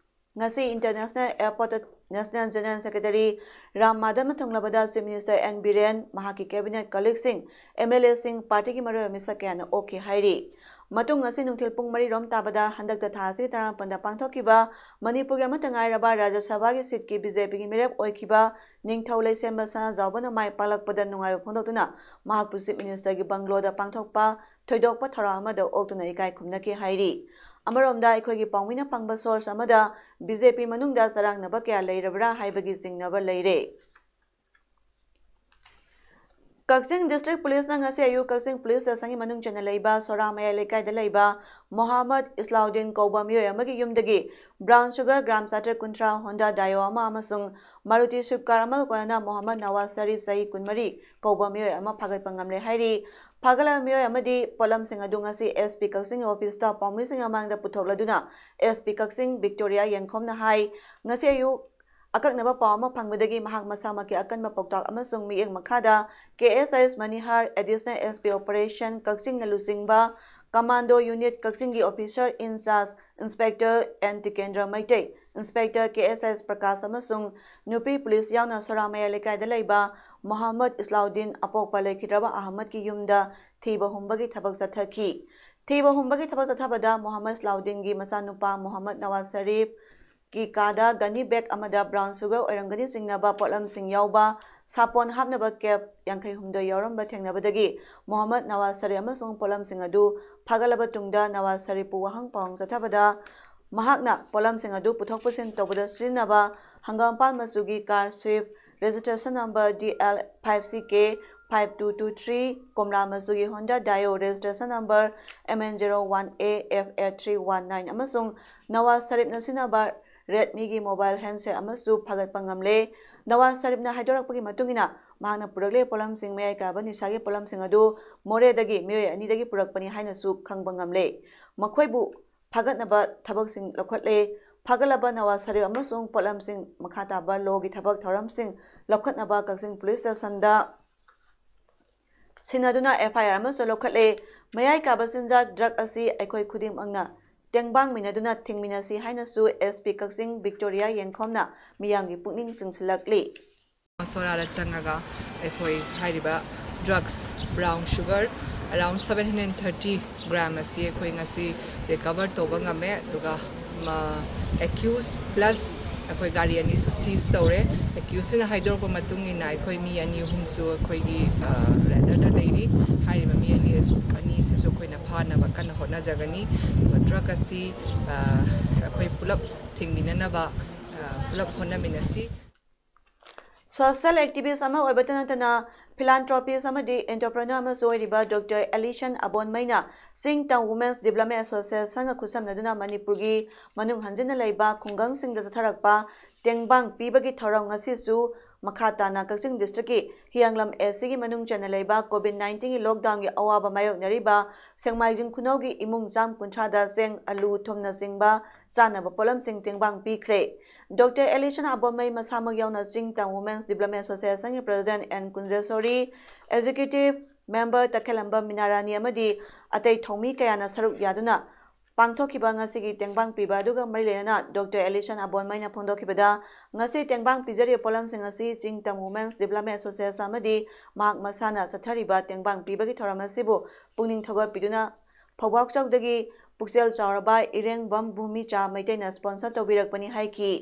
ꯉꯁꯤ International Airportꯇ National General Secretary ꯔꯥꯝ ꯃꯥꯙꯕꯅ ꯊꯨꯡꯂꯕꯗ Chief Minister ꯑꯦꯟ ꯕꯤꯔꯦꯟ, ꯃꯍꯥꯛꯀꯤ cabinet colleagueꯁꯤꯡ, ꯑꯦꯝ ꯑꯦꯜ ꯑꯦꯁꯤꯡ, ꯄꯥꯔꯇꯤꯒꯤ ꯃꯔꯨꯑꯣꯏꯕ ꯃꯤꯁꯛ ꯀꯌꯥꯅ ꯑꯣꯛꯈꯤ ꯍꯥꯏꯔꯤ꯫ ꯃꯇꯨꯡ ꯉꯁꯤ ꯅꯨꯡꯊꯤꯜ ꯄꯨꯡ ꯃꯔꯤ ꯔꯣꯝ ꯇꯥꯕꯗ ꯍꯟꯗꯛꯇ ꯊꯥ ꯑꯁꯤꯒꯤ ꯇꯔꯥꯃꯥꯄꯟꯗ ꯄꯥꯡꯊꯣꯛꯈꯤꯕ ꯃꯅꯤꯄꯨꯔꯒꯤ ꯑꯃꯠꯇ ꯉꯥꯏꯔꯕ ꯔꯥꯖ꯭ꯌ ꯁꯚꯥꯒꯤ seatꯀꯤ ꯕꯤ ꯖꯦ ꯄꯤꯒꯤ ꯃꯤꯔꯦꯞ ꯑꯣꯏꯈꯤꯕ ꯅꯤꯡꯊꯧ ꯂꯩꯁꯦꯝꯕ ꯁꯅꯥꯖꯥꯎꯕꯅ ꯃꯥꯏ ꯄꯥꯛꯂꯛꯄꯗ ꯅꯨꯡꯉꯥꯏꯕ ꯐꯣꯡꯗꯣꯛꯇꯨꯅ ꯃꯍꯥꯛꯄꯨ Chief Ministerꯒꯤ bungalow ꯗ ꯄꯥꯡꯊꯣꯛꯄ ꯊꯣꯏꯗꯣꯛꯄ ꯊꯧꯔꯝ ꯑꯃꯗ ꯑꯣꯛꯇꯨꯅ ꯏꯀꯥꯏ ꯈꯨꯝꯅꯈꯤ ꯍꯥꯏꯔꯤ꯫ ꯑꯃꯔꯣꯝꯗ ꯑꯩꯈꯣꯏꯒꯤ ꯄꯥꯎꯃꯤꯅ ꯐꯪꯕ source ꯑꯃꯗ ꯕꯤ ꯖꯦ ꯄꯤ ꯃꯅꯨꯡꯗ ꯆꯔꯥꯡꯅꯕ ꯀꯌꯥ ꯂꯩꯔꯕ꯭ꯔꯥ ꯍꯥꯏꯕꯒꯤ ꯆꯤꯡꯅꯕ ꯂꯩꯔꯦ꯫ ꯀꯛꯆꯤꯡ District Policeꯅ ꯉꯁꯤ ꯑꯌꯨꯛ ꯀꯛꯆꯤꯡ Police Stationꯒꯤ ꯃꯅꯨꯡ ꯆꯟꯅ ꯂꯩꯕ ꯁꯣꯔꯥ ꯃꯌꯥꯏ ꯂꯩꯀꯥꯏꯗ ꯂꯩꯕ ꯃꯣꯍꯥꯃꯗ ꯏꯁꯂꯥꯎꯗꯤꯟ ꯀꯧꯕ ꯃꯤꯑꯣꯏ ꯑꯃꯒꯤ ꯌꯨꯝꯗꯒꯤ brown sugar gram ꯆꯥꯇ꯭ꯔꯦꯠ ꯀꯨꯟꯊ꯭ꯔꯥ, Honda Dio ꯑꯃ ꯑꯃꯁꯨꯡ Maruti Swift car ꯑꯃꯒ ꯀꯣꯟꯅꯅ ꯃꯣꯍꯥꯃꯗ ꯅꯋꯥꯖ ꯁꯔꯤꯐ, ꯆꯍꯤ ꯀꯨꯟꯃꯔꯤ, ꯀꯧꯕ ꯃꯤꯑꯣꯏ ꯑꯃ ꯐꯥꯒꯠꯄ ꯉꯝꯂꯦ ꯍꯥꯏꯔꯤ꯫ ꯐꯥꯒꯠꯂꯕ ꯃꯤꯑꯣꯏ ꯑꯃꯗꯤ ꯄꯣꯠꯂꯝꯁꯤꯡ ꯑꯗꯨ ꯉꯁꯤ ꯑꯦꯁ ꯄꯤ ꯀꯛꯆꯤꯡꯒꯤ officeꯇ ꯄꯥꯎꯃꯤꯁꯤꯡꯒꯤ ꯃꯃꯥꯡꯗ ꯄꯨꯊꯣꯛꯂꯗꯨꯅ ꯑꯦꯁ ꯄꯤ ꯀꯛꯆꯤꯡ ꯕꯤꯛꯇꯣꯔꯤꯌꯥ ꯌꯦꯡꯈꯣꯝꯅ ꯍꯥꯏ, ꯉꯁꯤ ꯑꯌꯨꯛ ꯑꯀꯛꯅꯕ ꯄꯥꯎ ꯑꯃ ꯐꯪꯕꯗꯒꯤ ꯃꯍꯥꯛ ꯃꯁꯥꯃꯛꯀꯤ ꯑꯀꯟꯕ ꯄꯥꯎꯇꯥꯛ ꯑꯃꯁꯨꯡ ꯃꯤꯠꯌꯦꯡ ꯃꯈꯥꯗ ꯀꯦ S I S ꯃꯅꯤꯍꯥꯔ, Additional S P Operation ꯀꯛꯆꯤꯡꯅ ꯂꯨꯆꯤꯡꯕ Commando Unit ꯀꯛꯆꯤꯡꯒꯤ officer in charge Inspector N Tikendra Meitei, Inspector K S I S Prakash ꯑꯃꯁꯨꯡ ꯅꯨꯄꯤ police ꯌꯥꯎꯅ ꯁꯣꯔꯥ ꯃꯌꯥꯏ ꯂꯩꯀꯥꯏꯗ ꯂꯩꯕ ꯃꯣꯍꯥꯃꯗ ꯏꯁꯂꯥꯎꯗꯤꯟ, ꯑꯄꯣꯛꯄ ꯂꯩꯈꯤꯗ꯭ꯔꯕ ꯑꯍꯃꯗꯀꯤ ꯌꯨꯝꯗ ꯊꯤꯕ ꯍꯨꯝꯕꯒꯤ ꯊꯕꯛ ꯆꯠꯊꯈꯤ꯫ ꯊꯤꯕ ꯍꯨꯝꯕꯒꯤ ꯊꯕꯛ ꯆꯠꯊꯕꯗ ꯃꯣꯍꯥꯃꯗ ꯏꯁꯂꯥꯎꯗꯤꯟꯒꯤ ꯃꯆꯥꯅꯨꯄꯥ ꯃꯣꯍꯥꯃꯗ ꯅꯋꯥꯖ ꯁꯔꯤꯐ, ꯀꯤ ꯀꯥꯗ ꯒꯅꯤ ꯕꯦꯒ ꯑꯃꯗ ꯕ꯭ꯔꯥꯎꯟ ꯁꯨꯒꯔ ꯑꯣꯏꯔꯝꯒꯅꯤ ꯆꯤꯡꯅꯕ ꯄꯣꯠꯂꯝꯁꯤꯡ ꯌꯥꯎꯕ ꯁꯥꯄꯣꯟ ꯍꯥꯞꯅꯕ ꯀꯦꯞ ꯌꯥꯡꯈꯩ ꯍꯨꯝꯗꯣꯏ ꯌꯥꯎꯔꯝꯕ ꯊꯦꯡꯅꯕꯗꯒꯤ ꯃꯣꯍꯝꯃꯗ ꯅꯋꯥꯖ ꯁꯔꯤꯐ ꯑꯃꯁꯨꯡ ꯄꯣꯠꯂꯝꯁꯤꯡ ꯑꯗꯨ ꯐꯥꯒꯠꯂꯕ ꯇꯨꯡꯗ ꯅꯋꯥꯖ ꯁꯔꯤꯐꯄꯨ ꯋꯥꯍꯪ ꯄꯥꯎꯍꯪ ꯆꯠꯊꯕꯗ ꯃꯍꯥꯛꯅ ꯄꯣꯠꯂꯝꯁꯤꯡ ꯑꯗꯨ ꯄꯨꯊꯣꯛ ꯄꯨꯁꯤꯟ ꯇꯧꯕꯗ ꯁꯤꯖꯤꯟꯅꯕ ꯍꯪꯒꯥꯝꯄꯥꯜ ꯃꯆꯨꯒꯤ car swift registration number D L five C K five two two three, ꯀꯣꯝꯂꯥ ꯃꯆꯨꯒꯤ Honda Dio registration number M N zero one A F A three one nine ꯑꯃꯁꯨꯡ ꯅꯋꯥꯖ ꯁꯔꯤꯐꯅ ꯁꯤꯖꯤꯟꯅꯕ Redmi ꯒꯤ mobile handset ꯑꯃꯁꯨ ꯐꯥꯒꯠꯄ ꯉꯝꯂꯦ꯫ ꯅꯋꯥꯖ ꯁꯔꯤꯐꯅ ꯍꯥꯏꯗꯣꯔꯛꯄꯒꯤ ꯃꯇꯨꯡ ꯏꯟꯅ, ꯃꯍꯥꯛꯅ ꯄꯨꯔꯛꯂꯤꯕ ꯄꯣꯠꯂꯝꯁꯤꯡ ꯃꯌꯥꯏ ꯀꯥꯕ ꯅꯤꯁꯥꯒꯤ ꯄꯣꯠꯂꯝꯁꯤꯡ ꯑꯗꯨ ꯃꯣꯔꯦꯗꯒꯤ ꯃꯤꯑꯣꯏ ꯑꯅꯤꯗꯒꯤ ꯄꯨꯔꯛꯄꯅꯤ ꯍꯥꯏꯅꯁꯨ ꯈꯪꯕ ꯉꯝꯂꯦ꯫ ꯃꯈꯣꯏꯕꯨ ꯐꯥꯒꯠꯅꯕ ꯊꯕꯛꯁꯤꯡ ꯂꯧꯈꯠꯂꯦ꯫ ꯐꯥꯒꯠꯂꯕ ꯅꯋꯥꯖ ꯁꯔꯤꯐ ꯑꯃꯁꯨꯡ ꯄꯣꯠꯂꯝꯁꯤꯡ ꯃꯈꯥ ꯇꯥꯕ ꯂꯣꯒꯤ ꯊꯕꯛ ꯊꯧꯔꯝꯁꯤꯡ ꯂꯧꯈꯠꯅꯕ ꯀꯛꯆꯤꯡ ꯄꯨꯂꯤꯁ ꯁ꯭ꯇꯦꯁꯟꯗ ꯁꯤꯟꯅꯗꯨꯅ F I R ꯑꯃꯁꯨ ꯂꯧꯈꯠꯂꯦ꯫ ꯃꯌꯥꯏ ꯀꯥꯕ ꯆꯤꯟꯖꯥꯛ ꯗ꯭ꯔꯒ ꯑꯁꯤ ꯑꯩꯈꯣꯏ ꯈꯨꯗꯤꯡꯃꯛꯅ ꯇꯦꯡꯕꯥꯡꯃꯤꯟꯅꯗꯨꯅ ꯊꯤꯡꯃꯤꯟꯅꯁꯤ ꯍꯥꯏꯅꯁꯨ S P ꯀꯛꯆꯤꯡ ꯕꯤꯛꯇꯣꯔꯤꯌꯥ ꯌꯦꯡꯈꯣꯝꯅ ꯃꯤꯌꯥꯝꯒꯤ ꯄꯨꯛꯅꯤꯡ ꯆꯤꯡꯁꯤꯜꯂꯛꯂꯤ꯫ ꯁꯣꯔꯥꯗ ꯆꯪꯉꯒ ꯑꯩꯈꯣꯏ ꯍꯥꯏꯔꯤꯕ drugs brown sugar around seven hundred thirty gram ꯑꯁꯤ ꯑꯩꯈꯣꯏ ꯉꯁꯤ ꯔꯤꯀꯚꯔ ꯇꯧꯕ ꯉꯝꯃꯦ꯫ ꯑꯗꯨꯒ ꯑꯦꯀ꯭ꯌꯨꯁ ꯄ꯭ꯂꯁ ꯑꯩꯈꯣꯏ ꯒꯥꯔꯤ ꯑꯅꯤꯁꯨ ꯁꯤꯖ ꯇꯧꯔꯦ꯫ ꯑꯦꯀ꯭ꯌꯨꯁꯁꯤꯅ ꯍꯥꯏꯗꯣꯔꯛꯄ ꯃꯇꯨꯡ ꯏꯟꯅ ꯑꯩꯈꯣꯏ ꯃꯤ ꯑꯅꯤ ꯑꯍꯨꯝꯁꯨ ꯑꯩꯈꯣꯏꯒꯤ ꯔꯦꯗꯔꯗ ꯂꯩꯔꯤ꯫ ꯍꯥꯏꯔꯤꯕ ꯃꯤ ꯑꯅꯤ ꯑꯁꯤ- ꯑꯅꯤꯁꯤꯁꯨ ꯑꯩꯈꯣꯏꯅ ꯐꯥꯅꯕ ꯀꯟꯅ ꯍꯣꯠꯅꯖꯒꯅꯤ꯫ ꯑꯗꯨꯒ ꯗ꯭ꯔꯒ ꯑꯁꯤ ꯑ, ꯑꯩꯈꯣꯏ ꯄꯨꯂꯞ ꯊꯤꯡꯃꯤꯟꯅꯅꯕ ꯑ, ꯄꯨꯂꯞ ꯍꯣꯠꯅꯃꯤꯟꯅꯁꯤ꯫ Social activist ꯑꯃ ꯑꯣꯏꯕꯇ ꯅꯠꯇꯅ philanthropist ꯑꯃꯗꯤ entrepreneur ꯑꯃꯁꯨ ꯑꯣꯏꯔꯤꯕ Doctor Alison ꯑꯕꯣꯟꯃꯩꯅ ꯆꯤꯡ ꯇꯝ Women's Development Association ꯒ ꯈꯨꯠꯁꯝꯅꯗꯨꯅ ꯃꯅꯤꯄꯨꯔꯒꯤ ꯃꯅꯨꯡ ꯍꯟꯖꯤꯟꯅ ꯂꯩꯕ ꯈꯨꯡꯒꯪꯁꯤꯡꯗ ꯆꯠꯊꯔꯛꯄ ꯇꯦꯡꯕꯥꯡ ꯄꯤꯕꯒꯤ ꯊꯧꯔꯝ ꯉꯁꯤꯁꯨ ꯃꯈꯥ ꯇꯥꯅ ꯀꯛꯆꯤꯡ district ꯀꯤ ꯍꯤꯌꯥꯡꯂꯝ A C ꯒꯤ ꯃꯅꯨꯡ ꯆꯟꯅ ꯂꯩꯕ COVID nineteen ꯒꯤ lockdown ꯒꯤ ꯑꯋꯥꯕ ꯃꯥꯌꯣꯛꯅꯔꯤꯕ ꯁꯦꯛꯃꯥꯏꯖꯤꯡ ꯈꯨꯅꯧꯒꯤ ꯏꯃꯨꯡ ꯆꯥꯝ ꯀꯨꯟꯊ꯭ꯔꯥꯗ ꯆꯦꯡ, ꯑꯂꯨ, ꯊꯨꯝꯅꯆꯤꯡꯕ ꯆꯥꯅꯕ ꯄꯣꯠꯂꯝꯁꯤꯡ ꯇꯦꯡꯕꯥꯡ ꯄꯤꯈ꯭ꯔꯦ꯫ Doctor Alison ꯑꯕꯣꯟꯃꯩ ꯃꯁꯥꯃꯛ ꯌꯥꯎꯅ ꯆꯤꯡ ꯇꯝ Women's Development Association ꯒꯤ President N Kunjeshori, Executive Member ꯇꯈꯦꯜꯂꯝꯕ ꯃꯤꯅꯥꯔꯥꯅꯤ ꯑꯃꯗꯤ ꯑꯇꯩ ꯊꯧꯃꯤ ꯀꯌꯥꯅ ꯁꯔꯨꯛ ꯌꯥꯗꯨꯅ ꯄꯥꯡꯊꯣꯛꯈꯤꯕ ꯉꯁꯤꯒꯤ ꯇꯦꯡꯕꯥꯡ ꯄꯤꯕ ꯑꯗꯨꯒ ꯃꯔꯤ ꯂꯩꯅꯅ Doctor Alison ꯑꯕꯣꯟꯃꯩꯅ ꯐꯣꯡꯗꯣꯛꯈꯤꯕꯗ, ꯉꯁꯤ ꯇꯦꯡꯕꯥꯡ ꯄꯤꯖꯔꯤꯕ ꯄꯣꯠꯂꯝꯁꯤꯡ ꯑꯁꯤ ꯆꯤꯡ ꯇꯝ Women's Development Association ꯑꯃꯗꯤ ꯃꯍꯥꯛ ꯃꯁꯥꯅ ꯆꯠꯊꯔꯤꯕ ꯇꯦꯡꯕꯥꯡ ꯄꯤꯕꯒꯤ ꯊꯧꯔꯝ ꯑꯁꯤꯕꯨ ꯄꯨꯛꯅꯤꯡ ꯊꯧꯒꯠꯄꯤꯗꯨꯅ ꯐꯧꯕꯥꯛꯆꯧꯗꯒꯤ ꯄꯨꯛꯆꯦꯜ ꯆꯥꯎꯔꯕ ꯏꯔꯦꯡꯕꯝ ꯚꯨꯃꯤꯆꯥ ꯃꯩꯇꯩꯅ sponsor ꯇꯧꯕꯤꯔꯛꯄꯅꯤ ꯍꯥꯏꯈꯤ꯫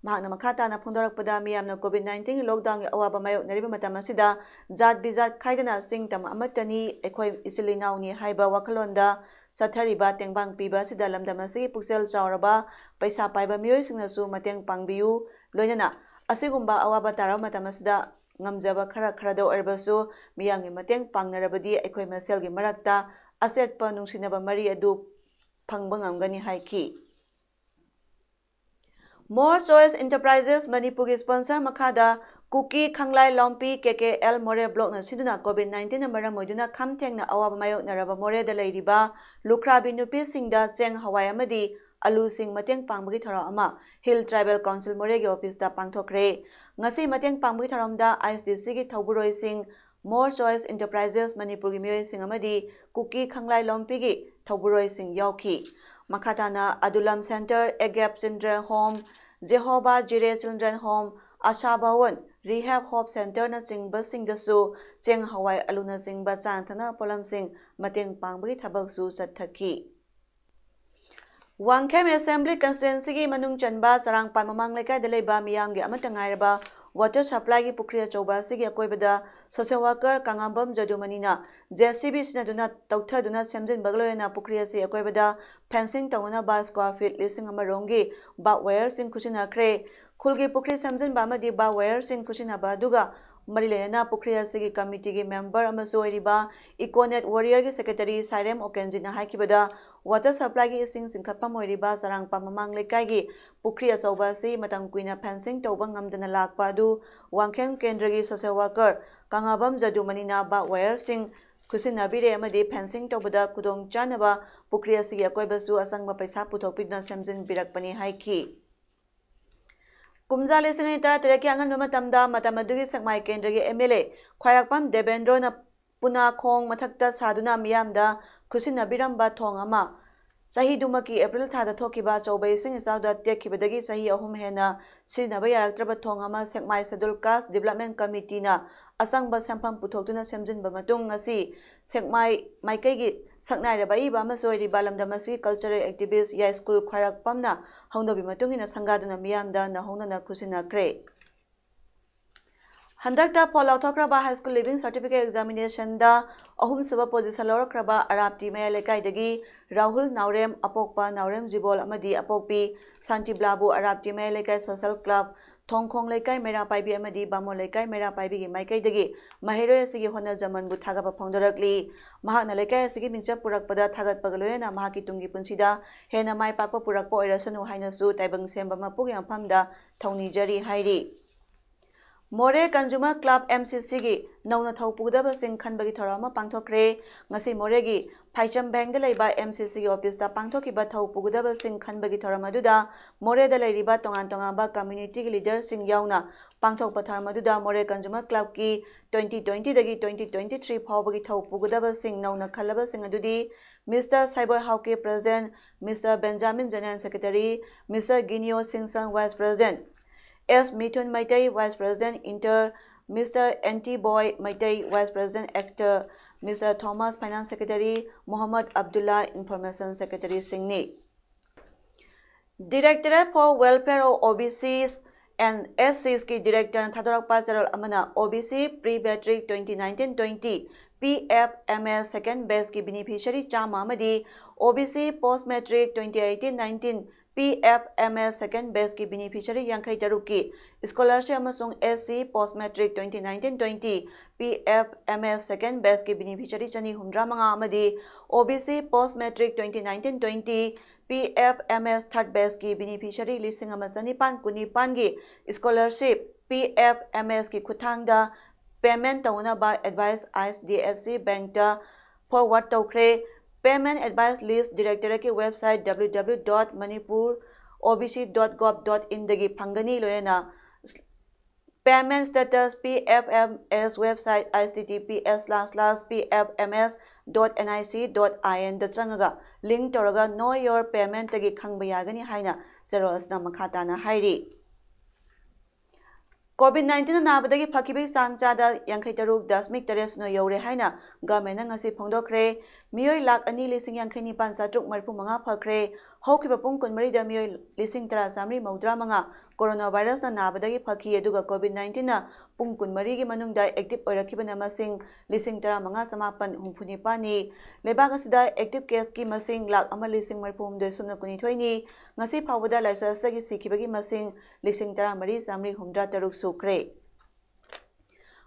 ꯃꯍꯥꯛꯅ ꯃꯈꯥ ꯇꯥꯅ ꯐꯣꯡꯗꯣꯔꯛꯄꯗ, ꯃꯤꯌꯥꯝꯅ COVID nineteen ꯒꯤ lockdown ꯒꯤ ꯑꯋꯥꯕ ꯃꯥꯌꯣꯛꯅꯔꯤꯕ ꯃꯇꯝ ꯑꯁꯤꯗ ꯖꯥꯠ ꯕꯤꯖꯥꯠ ꯈꯥꯏꯗꯅ ꯆꯤꯡ ꯇꯝ ꯑꯃꯠꯇꯅꯤ, ꯑꯩꯈꯣꯏ ꯏꯆꯤꯜ ꯏꯅꯥꯎꯅꯤ ꯍꯥꯏꯕ ꯋꯥꯈꯜꯂꯣꯟꯗ ꯆꯠꯊꯔꯤꯕ ꯇꯦꯡꯕꯥꯡ ꯄꯤꯕ ꯑꯁꯤꯗ ꯂꯝꯗꯝ ꯑꯁꯤꯒꯤ ꯄꯨꯛꯆꯦꯜ ꯆꯥꯎꯔꯕ ꯄꯩꯁꯥ ꯄꯥꯏꯕ ꯃꯤꯑꯣꯏꯁꯤꯡꯅꯁꯨ ꯃꯇꯦꯡ ꯄꯥꯡꯕꯤꯌꯨ, ꯂꯣꯏꯅꯅ ꯑꯁꯤꯒꯨꯝꯕ ꯑꯋꯥꯕ ꯇꯥꯔꯕ ꯃꯇꯝ ꯑꯁꯤꯗ ꯉꯝꯖꯕ ꯈꯔ ꯈꯔꯗ ꯑꯣꯏꯔꯕꯁꯨ ꯃꯤꯌꯥꯝꯒꯤ ꯃꯇꯦꯡ ꯄꯥꯡꯅꯔꯕꯗꯤ ꯑꯩꯈꯣꯏ ꯃꯁꯦꯜꯒꯤ ꯃꯔꯛꯇ ꯑꯆꯦꯠꯄ ꯅꯨꯡꯁꯤꯅꯕ ꯃꯔꯤ ꯑꯗꯨ ꯐꯪꯕ ꯉꯝꯒꯅꯤ ꯍꯥꯏꯈꯤ꯫ More Choice Enterprises ꯃꯅꯤꯄꯨꯔꯒꯤ sponsor ꯃꯈꯥꯗ ꯀꯨꯀꯤ ꯈꯪꯂꯥꯏ ꯂꯣꯝꯄꯤ KKL ꯃꯣꯔꯦ block ꯅ ꯁꯤꯟꯗꯨꯅ COVID nineteen ꯅ ꯃꯔꯝ ꯑꯣꯏꯗꯨꯅ ꯈꯝ ꯊꯦꯡꯅ ꯑꯋꯥꯕ ꯃꯥꯌꯣꯛꯅꯔꯕ ꯃꯣꯔꯦꯗ ꯂꯩꯔꯤꯕ ꯂꯨꯈ꯭ꯔꯥꯕꯤ ꯅꯨꯄꯤꯁꯤꯡꯗ ꯆꯦꯡ ꯍꯋꯥꯏ ꯑꯃꯗꯤ ꯑꯂꯨꯁꯤꯡ ꯃꯇꯦꯡ ꯄꯥꯡꯕꯒꯤ ꯊꯧꯔꯝ ꯑꯃ Hill Tribal Council ꯃꯣꯔꯦꯒꯤ office ꯇ ꯄꯥꯡꯊꯣꯛꯈ꯭ꯔꯦ꯫ ꯉꯁꯤ ꯃꯇꯦꯡ ꯄꯥꯡꯕꯒꯤ ꯊꯧꯔꯝꯗ ISDC ꯒꯤ ꯊꯧꯕꯨꯔꯣꯏꯁꯤꯡ, More Choice Enterprises ꯃꯅꯤꯄꯨꯔꯒꯤ ꯃꯤꯑꯣꯏꯁꯤꯡ ꯑꯃꯗꯤ ꯀꯨꯀꯤ ꯈꯪꯂꯥꯏ ꯂꯣꯝꯄꯤꯒꯤ ꯊꯧꯕꯨꯔꯣꯏꯁꯤꯡ ꯌꯥꯎꯈꯤ꯫ ꯃꯈꯥ ꯇꯥꯅ ꯑꯗꯨꯂꯝ Center, ꯑꯦꯒꯦꯞ Children Home, ꯖꯦꯍꯣꯕꯥ ꯖꯤꯔꯦ Children Home, ꯑꯁꯥ ꯚꯋꯟ, Rehab Hope Center ꯅꯆꯤꯡꯕꯁꯤꯡꯗꯁꯨ ꯆꯦꯡ ꯍꯋꯥꯏ ꯑꯂꯨꯅꯆꯤꯡꯕ ꯆꯥꯅ ꯊꯛꯅꯕ ꯄꯣꯠꯂꯝꯁꯤꯡ ꯃꯇꯦꯡ ꯄꯥꯡꯕꯒꯤ ꯊꯕꯛꯁꯨ ꯆꯠꯊꯈꯤ꯫ ꯋꯥꯡꯈꯦꯝ Assembly Constituency ꯒꯤ ꯃꯅꯨꯡ ꯆꯟꯕ ꯆꯔꯥꯡꯄꯥꯠ ꯃꯃꯥꯡ ꯂꯩꯀꯥꯏꯗ ꯂꯩꯕ ꯃꯤꯌꯥꯝꯒꯤ ꯑꯃꯠꯇ ꯉꯥꯏꯔꯕ water supply ꯒꯤ ꯄꯨꯈ꯭ꯔꯤ ꯑꯆꯧꯕ ꯑꯁꯤꯒꯤ ꯑꯀꯣꯏꯕꯗ social worker ꯀꯪꯉꯥꯝꯕꯝ ꯖꯗꯨꯃꯅꯤꯅ JCB ꯁꯤꯖꯤꯟꯅꯗꯨꯅ ꯇꯧꯊꯗꯨꯅ ꯁꯦꯝꯖꯤꯟꯕꯒ ꯂꯣꯏꯅꯅ ꯄꯨꯈ꯭ꯔꯤ ꯑꯁꯤ ꯑꯀꯣꯏꯕꯗ fencing ꯇꯧꯅꯅꯕ square feet ꯂꯤꯁꯤꯡ ꯑꯃ ꯔꯣꯝꯒꯤ barbed wire ꯁꯤꯡ ꯈꯨꯠꯁꯤꯟꯅꯈ꯭ꯔꯦ꯫ ꯈꯨꯜꯒꯤ ꯄꯨꯈ꯭ꯔꯤ ꯁꯦꯝꯖꯤꯟꯕ ꯑꯃꯗꯤ barbed wire ꯁꯤꯡ ꯈꯨꯠꯁꯤꯟꯅꯕ ꯑꯗꯨꯒ ꯃꯔꯤ ꯂꯩꯅꯅ ꯄꯨꯈ꯭ꯔꯤ ꯑꯁꯤꯒꯤ committee ꯒꯤ member ꯑꯃꯁꯨ ꯑꯣꯏꯔꯤꯕ Econet Warrior ꯒꯤ secretary ꯁꯥꯏꯔꯦꯝ ꯑꯣꯀꯦꯟꯖꯤꯠꯅ ꯍꯥꯏꯈꯤꯕꯗ, water supply ꯒꯤ ꯏꯁꯤꯡ ꯆꯤꯡꯈꯠꯐꯝ ꯑꯣꯏꯔꯤꯕ ꯆꯔꯥꯡꯄꯥꯠ ꯃꯃꯥꯡ ꯂꯩꯀꯥꯏꯒꯤ ꯄꯨꯈ꯭ꯔꯤ ꯑꯆꯧꯕ ꯑꯁꯤ ꯃꯇꯝ ꯀꯨꯏꯅ fencing ꯇꯧꯕ ꯉꯝꯗꯅ ꯂꯥꯛꯄ ꯑꯗꯨ ꯋꯥꯡꯈꯦꯝ ꯀꯦꯟꯗ꯭ꯔꯒꯤ social worker ꯀꯪꯉꯥꯕꯝ ꯖꯗꯨꯃꯅꯤꯅ barbed wire ꯁꯤꯡ ꯈꯨꯠꯁꯤꯟꯅꯕꯤꯔꯦ ꯑꯃꯗꯤ fencing ꯇꯧꯕꯗ ꯈꯨꯗꯣꯡ ꯆꯥꯅꯕ ꯄꯨꯈ꯭ꯔꯤ ꯑꯁꯤꯒꯤ ꯑꯀꯣꯏꯕꯁꯨ ꯑꯆꯪꯕ ꯄꯩꯁꯥ ꯄꯨꯊꯣꯛꯄꯤꯗꯨꯅ ꯁꯦꯝꯖꯤꯟꯕꯤꯔꯛꯄꯅꯤ ꯍꯥꯏꯈꯤ꯫ ꯀꯨꯝꯖꯥ ꯂꯤꯁꯤꯡ ꯑꯅꯤ ꯇꯔꯥꯇꯔꯦꯠꯀꯤ ꯑꯉꯟꯕ ꯃꯇꯝꯗ ꯃꯇꯝ ꯑꯗꯨꯒꯤ ꯁꯦꯛꯃꯥꯏ ꯀꯦꯟꯗ꯭ꯔꯒꯤ MLA ꯈ꯭ꯋꯥꯏꯔꯥꯛꯄꯝ ꯗꯦꯕꯦꯟꯗ꯭ꯔꯣꯅ ꯄꯨꯅꯥꯈꯣꯡ ꯃꯊꯛꯇ ꯁꯥꯗꯨꯅ ꯃꯤꯌꯥꯝꯗ ꯈꯨꯠꯁꯤꯟꯅꯕꯤꯔꯝꯕ ꯊꯣꯡ ꯑꯃ ꯆꯍꯤꯗꯨꯃꯛꯀꯤ April ꯊꯥꯗ ꯊꯣꯛꯈꯤꯕ ꯑꯆꯧꯕ ꯏꯁꯤꯡ ꯏꯆꯥꯎꯗ ꯇꯦꯛꯈꯤꯕꯗꯒꯤ ꯆꯍꯤ ꯑꯍꯨꯝ ꯍꯦꯟꯅ ꯁꯤꯖꯤꯟꯅꯕ ꯌꯥꯔꯛꯇ꯭ꯔꯕ ꯊꯣꯡ ꯑꯃ ꯁꯦꯛꯃꯥꯏ Scheduled Caste Development Committee ꯅ ꯑꯆꯪꯕ ꯁꯦꯟꯐꯝ ꯄꯨꯊꯣꯛꯇꯨꯅ ꯁꯦꯝꯖꯤꯟꯕ ꯃꯇꯨꯡ ꯉꯁꯤ ꯁꯦꯛꯃꯥꯏ ꯃꯥꯏꯀꯩꯒꯤ ꯁꯛꯅꯥꯏꯔꯕ ꯑꯏꯕ ꯑꯃꯁꯨ ꯑꯣꯏꯔꯤꯕ ꯂꯝꯗꯝ ꯑꯁꯤꯒꯤ cultural activist ꯌꯥꯏꯁ꯭ꯀꯨꯜ ꯈ꯭ꯋꯥꯏꯔꯥꯛꯄꯝꯅ ꯍꯧꯅꯕꯤ ꯃꯇꯨꯡ ꯏꯟꯅ ꯁꯪꯒꯥꯗꯨꯅ ꯃꯤꯌꯥꯝꯗ ꯅꯧꯍꯧꯅꯅ ꯈꯨꯠꯁꯤꯟꯅꯈ꯭ꯔꯦ꯫ ꯍꯟꯗꯛꯇ ꯐꯣꯜ ꯂꯥꯎꯊꯣꯛꯈ꯭ꯔꯕ high school leaving certificate examinationꯗ ꯑꯍꯨꯝꯁꯨꯕ position ꯂꯧꯔꯛꯈ꯭ꯔꯕ ꯑꯔꯥꯞꯇꯤ ꯃꯌꯥꯏ ꯂꯩꯀꯥꯏꯗꯒꯤ ꯔꯥꯍꯨꯜ ꯅꯥꯎꯔꯦꯝ, ꯑꯄꯣꯛꯄ ꯅꯥꯎꯔꯦꯝ ꯖꯤꯕꯣꯜ ꯑꯃꯗꯤ ꯑꯄꯣꯛꯄꯤ ꯁꯥꯟꯇꯤꯕ꯭ꯂꯥꯕꯨ ꯑꯔꯥꯞꯇꯤ ꯃꯌꯥꯏ ꯂꯩꯀꯥꯏ social club, ꯊꯣꯡꯈꯣꯡ ꯂꯩꯀꯥꯏ ꯃꯩꯔꯥ ꯄꯥꯏꯕꯤ ꯑꯃꯗꯤ ꯕꯥꯃꯣꯟ ꯂꯩꯀꯥꯏ ꯃꯩꯔꯥ ꯄꯥꯏꯕꯤꯒꯤ ꯃꯥꯏꯀꯩꯗꯒꯤ ꯃꯍꯩꯔꯣꯏ ꯑꯁꯤꯒꯤ ꯍꯣꯠꯅꯖꯃꯟꯕꯨ ꯊꯥꯒꯠꯄ ꯐꯣꯡꯗꯣꯔꯛꯂꯤ꯫ ꯃꯍꯥꯛꯅ ꯂꯩꯀꯥꯏ ꯑꯁꯤꯒꯤ ꯃꯤꯡꯆꯠ ꯄꯨꯔꯛꯄꯗ ꯊꯥꯒꯠꯄꯒ ꯂꯣꯏꯅꯅ ꯃꯍꯥꯛꯀꯤ ꯇꯨꯡꯒꯤ ꯄꯨꯟꯁꯤꯗ ꯍꯦꯟꯅ ꯃꯥꯏ ꯄꯥꯛꯄ ꯄꯨꯔꯛꯄ ꯑꯣꯏꯔꯁꯅꯨ ꯍꯥꯏꯅꯁꯨ ꯇꯥꯏꯕꯪ ꯁꯦꯝꯕ ꯃꯄꯨꯒꯤ ꯃꯐꯝꯗ ꯊꯧꯅꯤꯖꯔꯤ ꯍꯥꯏꯔꯤ꯫ ꯃꯣꯔꯦ Consumer Club MCCꯒꯤ ꯅꯧꯅ ꯊꯧ ꯄꯨꯒꯗꯕꯁꯤꯡ ꯈꯟꯕꯒꯤ ꯊꯧꯔꯝ ꯑꯃ ꯄꯥꯡꯊꯣꯛꯈ꯭ꯔꯦ꯫ ꯉꯁꯤ ꯃꯣꯔꯦꯒꯤ ꯐꯥꯏꯆꯝ ꯕꯦꯡꯗ ꯂꯩꯕ MCCꯒꯤ officeꯇ ꯄꯥꯡꯊꯣꯛꯈꯤꯕ ꯊꯧ ꯄꯨꯒꯗꯕꯁꯤꯡ ꯈꯟꯕꯒꯤ ꯊꯧꯔꯝ ꯑꯗꯨꯗ ꯃꯣꯔꯦꯗ ꯂꯩꯔꯤꯕ ꯇꯣꯉꯥꯟ ꯇꯣꯉꯥꯟꯕ communityꯒꯤ leaderꯁꯤꯡ ꯌꯥꯎꯅ ꯄꯥꯡꯊꯣꯛꯄ ꯊꯧꯔꯝ ꯑꯗꯨꯗ ꯃꯣꯔꯦ Consumer Clubꯀꯤ twenty twentyꯗꯒꯤ twenty twenty three ꯐꯥꯎꯕꯒꯤ ꯊꯧ ꯄꯨꯒꯗꯕꯁꯤꯡ ꯅꯧꯅ ꯈꯜꯂꯕꯁꯤꯡ ꯑꯗꯨꯗꯤ Mister Saiboi Haokey, President, Mister Benjamin, General Secretary, Mister Ginio Singsang, Vice President, S Mithun Meitei, Vice President, Inter, Mister Enti Boi Meitei, Vice President, Exter, Mister Thomas, Finance Secretary, Mohammad Abdulla, Information Secretaryꯁꯤꯡꯅꯤ꯫ Directorate for Welfare of OBCs and SCsꯀꯤ directorꯅ ꯊꯥꯗꯣꯔꯛꯄ ꯆꯦꯔꯣꯜ ꯑꯃꯅ OBC pre-matric twenty nineteen twenty, PFMS second batchꯀꯤ beneficiary ꯆꯥꯝꯃ ꯑꯃꯗꯤ OBC post-matric twenty eighteen nineteen, PFMS second batchꯀꯤ beneficiary ꯌꯥꯡꯈꯩ ꯇꯔꯨꯛꯀꯤ scholarship ꯑꯃꯁꯨꯡ SC post-matric twenty nineteen twenty, PFMS second batchꯀꯤ beneficiary ꯆꯅꯤ ꯍꯨꯝꯗ꯭ꯔꯥ ꯃꯉꯥ ꯑꯃꯗꯤ OBC post-matric twenty nineteen twenty, PFMS third batchꯀꯤ beneficiary ꯂꯤꯁꯤꯡ ꯑꯃ ꯆꯅꯤꯄꯥꯟ ꯀꯨꯟꯅꯤꯄꯥꯟꯒꯤ scholarship PFMSꯀꯤ ꯈꯨꯠꯊꯥꯡꯗ payment ꯇꯧꯅꯅꯕ advice ICDFC Bankꯇ forward ꯇꯧꯈ꯭ꯔꯦ꯫ Payment advice list directorateꯀꯤ website www.manipurobc.gov.inꯗꯒꯤ ꯐꯪꯒꯅꯤ, ꯂꯣꯏꯅꯅ payment status PFMS website https://pfms.nic.inꯗ ꯆꯪꯉꯒ link ꯇꯧꯔꯒ Know Your Paymentꯇꯒꯤ ꯈꯪꯕ ꯌꯥꯒꯅꯤ ꯍꯥꯏꯅ ꯆꯦꯔꯣꯜ ꯑꯁꯤꯅ ꯃꯈꯥ ꯇꯥꯅ ꯍꯥꯏꯔꯤ꯫ COVID nineteen ꯅꯥꯕꯗꯒꯤ ꯐꯈꯤꯕꯒꯤ ꯆꯥꯡ ꯆꯥꯗ ꯌꯥꯡꯈꯩ ꯇꯔꯨꯛ ꯗꯁꯃꯤꯛ ꯇꯔꯦꯠ ꯁꯤꯅꯣ ꯌꯧꯔꯦ ꯍꯥꯏꯅ ꯒꯚꯔꯟꯃꯦꯟꯠꯅ ꯉꯁꯤ ꯐꯣꯡꯗꯣꯛꯈ꯭ꯔꯦ꯫ ꯃꯤꯑꯣꯏ ꯂꯥꯈ ꯑꯅꯤ ꯂꯤꯁꯤꯡ ꯌꯥꯡꯈꯩ ꯅꯤꯄꯥꯟ ꯆꯥꯇ꯭ꯔꯨꯛ ꯃꯔꯤꯐꯨ ꯃꯉꯥ ꯐꯈ꯭ꯔꯦ꯫ ꯍꯧꯈꯤꯕ ꯄꯨꯡ ꯀꯨꯟꯃꯔꯤꯗ ꯃꯤꯑꯣꯏ ꯂꯤꯁꯤꯡ ꯇꯔꯥ ꯆꯥꯃꯔꯤ ꯃꯧꯗ꯭ꯔꯥ ꯃꯉꯥ ꯀꯣꯔꯣꯅꯥ ꯚꯥꯏꯔꯁꯅ ꯅꯥꯕꯗꯒꯤ ꯐꯈꯤ, ꯑꯗꯨꯒ COVID nineteen ꯄꯨꯡ ꯀꯨꯟꯃꯔꯤꯒꯤ ꯃꯅꯨꯡꯗ ꯑꯦꯛꯇꯤꯚ ꯑꯣꯏꯔꯛꯈꯤꯕꯅ ꯃꯁꯤꯡ ꯂꯤꯁꯤꯡ ꯇꯔꯥ ꯃꯉꯥ ꯆꯃꯥꯄꯟ ꯍꯨꯝꯐꯨ ꯅꯤꯄꯥꯟꯅꯤ꯫ ꯂꯩꯕꯥꯛ ꯑꯁꯤꯗ ꯑꯦꯛꯇꯤꯚ ꯀꯦꯁꯀꯤ ꯃꯁꯤꯡ ꯂꯥꯈ ꯑꯃ ꯂꯤꯁꯤꯡ ꯃꯔꯤꯐꯨ ꯍꯨꯝꯗꯣꯏ ꯁꯨꯞꯅ ꯀꯨꯟꯅꯤꯊꯣꯏꯅꯤ꯫ ꯉꯁꯤ ꯐꯥꯎꯕꯗ ꯂꯥꯏꯆꯠ ꯑꯁꯤꯗꯒꯤ ꯁꯤꯈꯤꯕꯒꯤ ꯃꯁꯤꯡ ꯂꯤꯁꯤꯡ ꯇꯔꯥꯃꯔꯤ ꯆꯥꯃꯔꯤ ꯍꯨꯝꯗ꯭ꯔꯥ ꯇꯔꯨꯛ ꯁꯨꯈ꯭ꯔꯦ꯫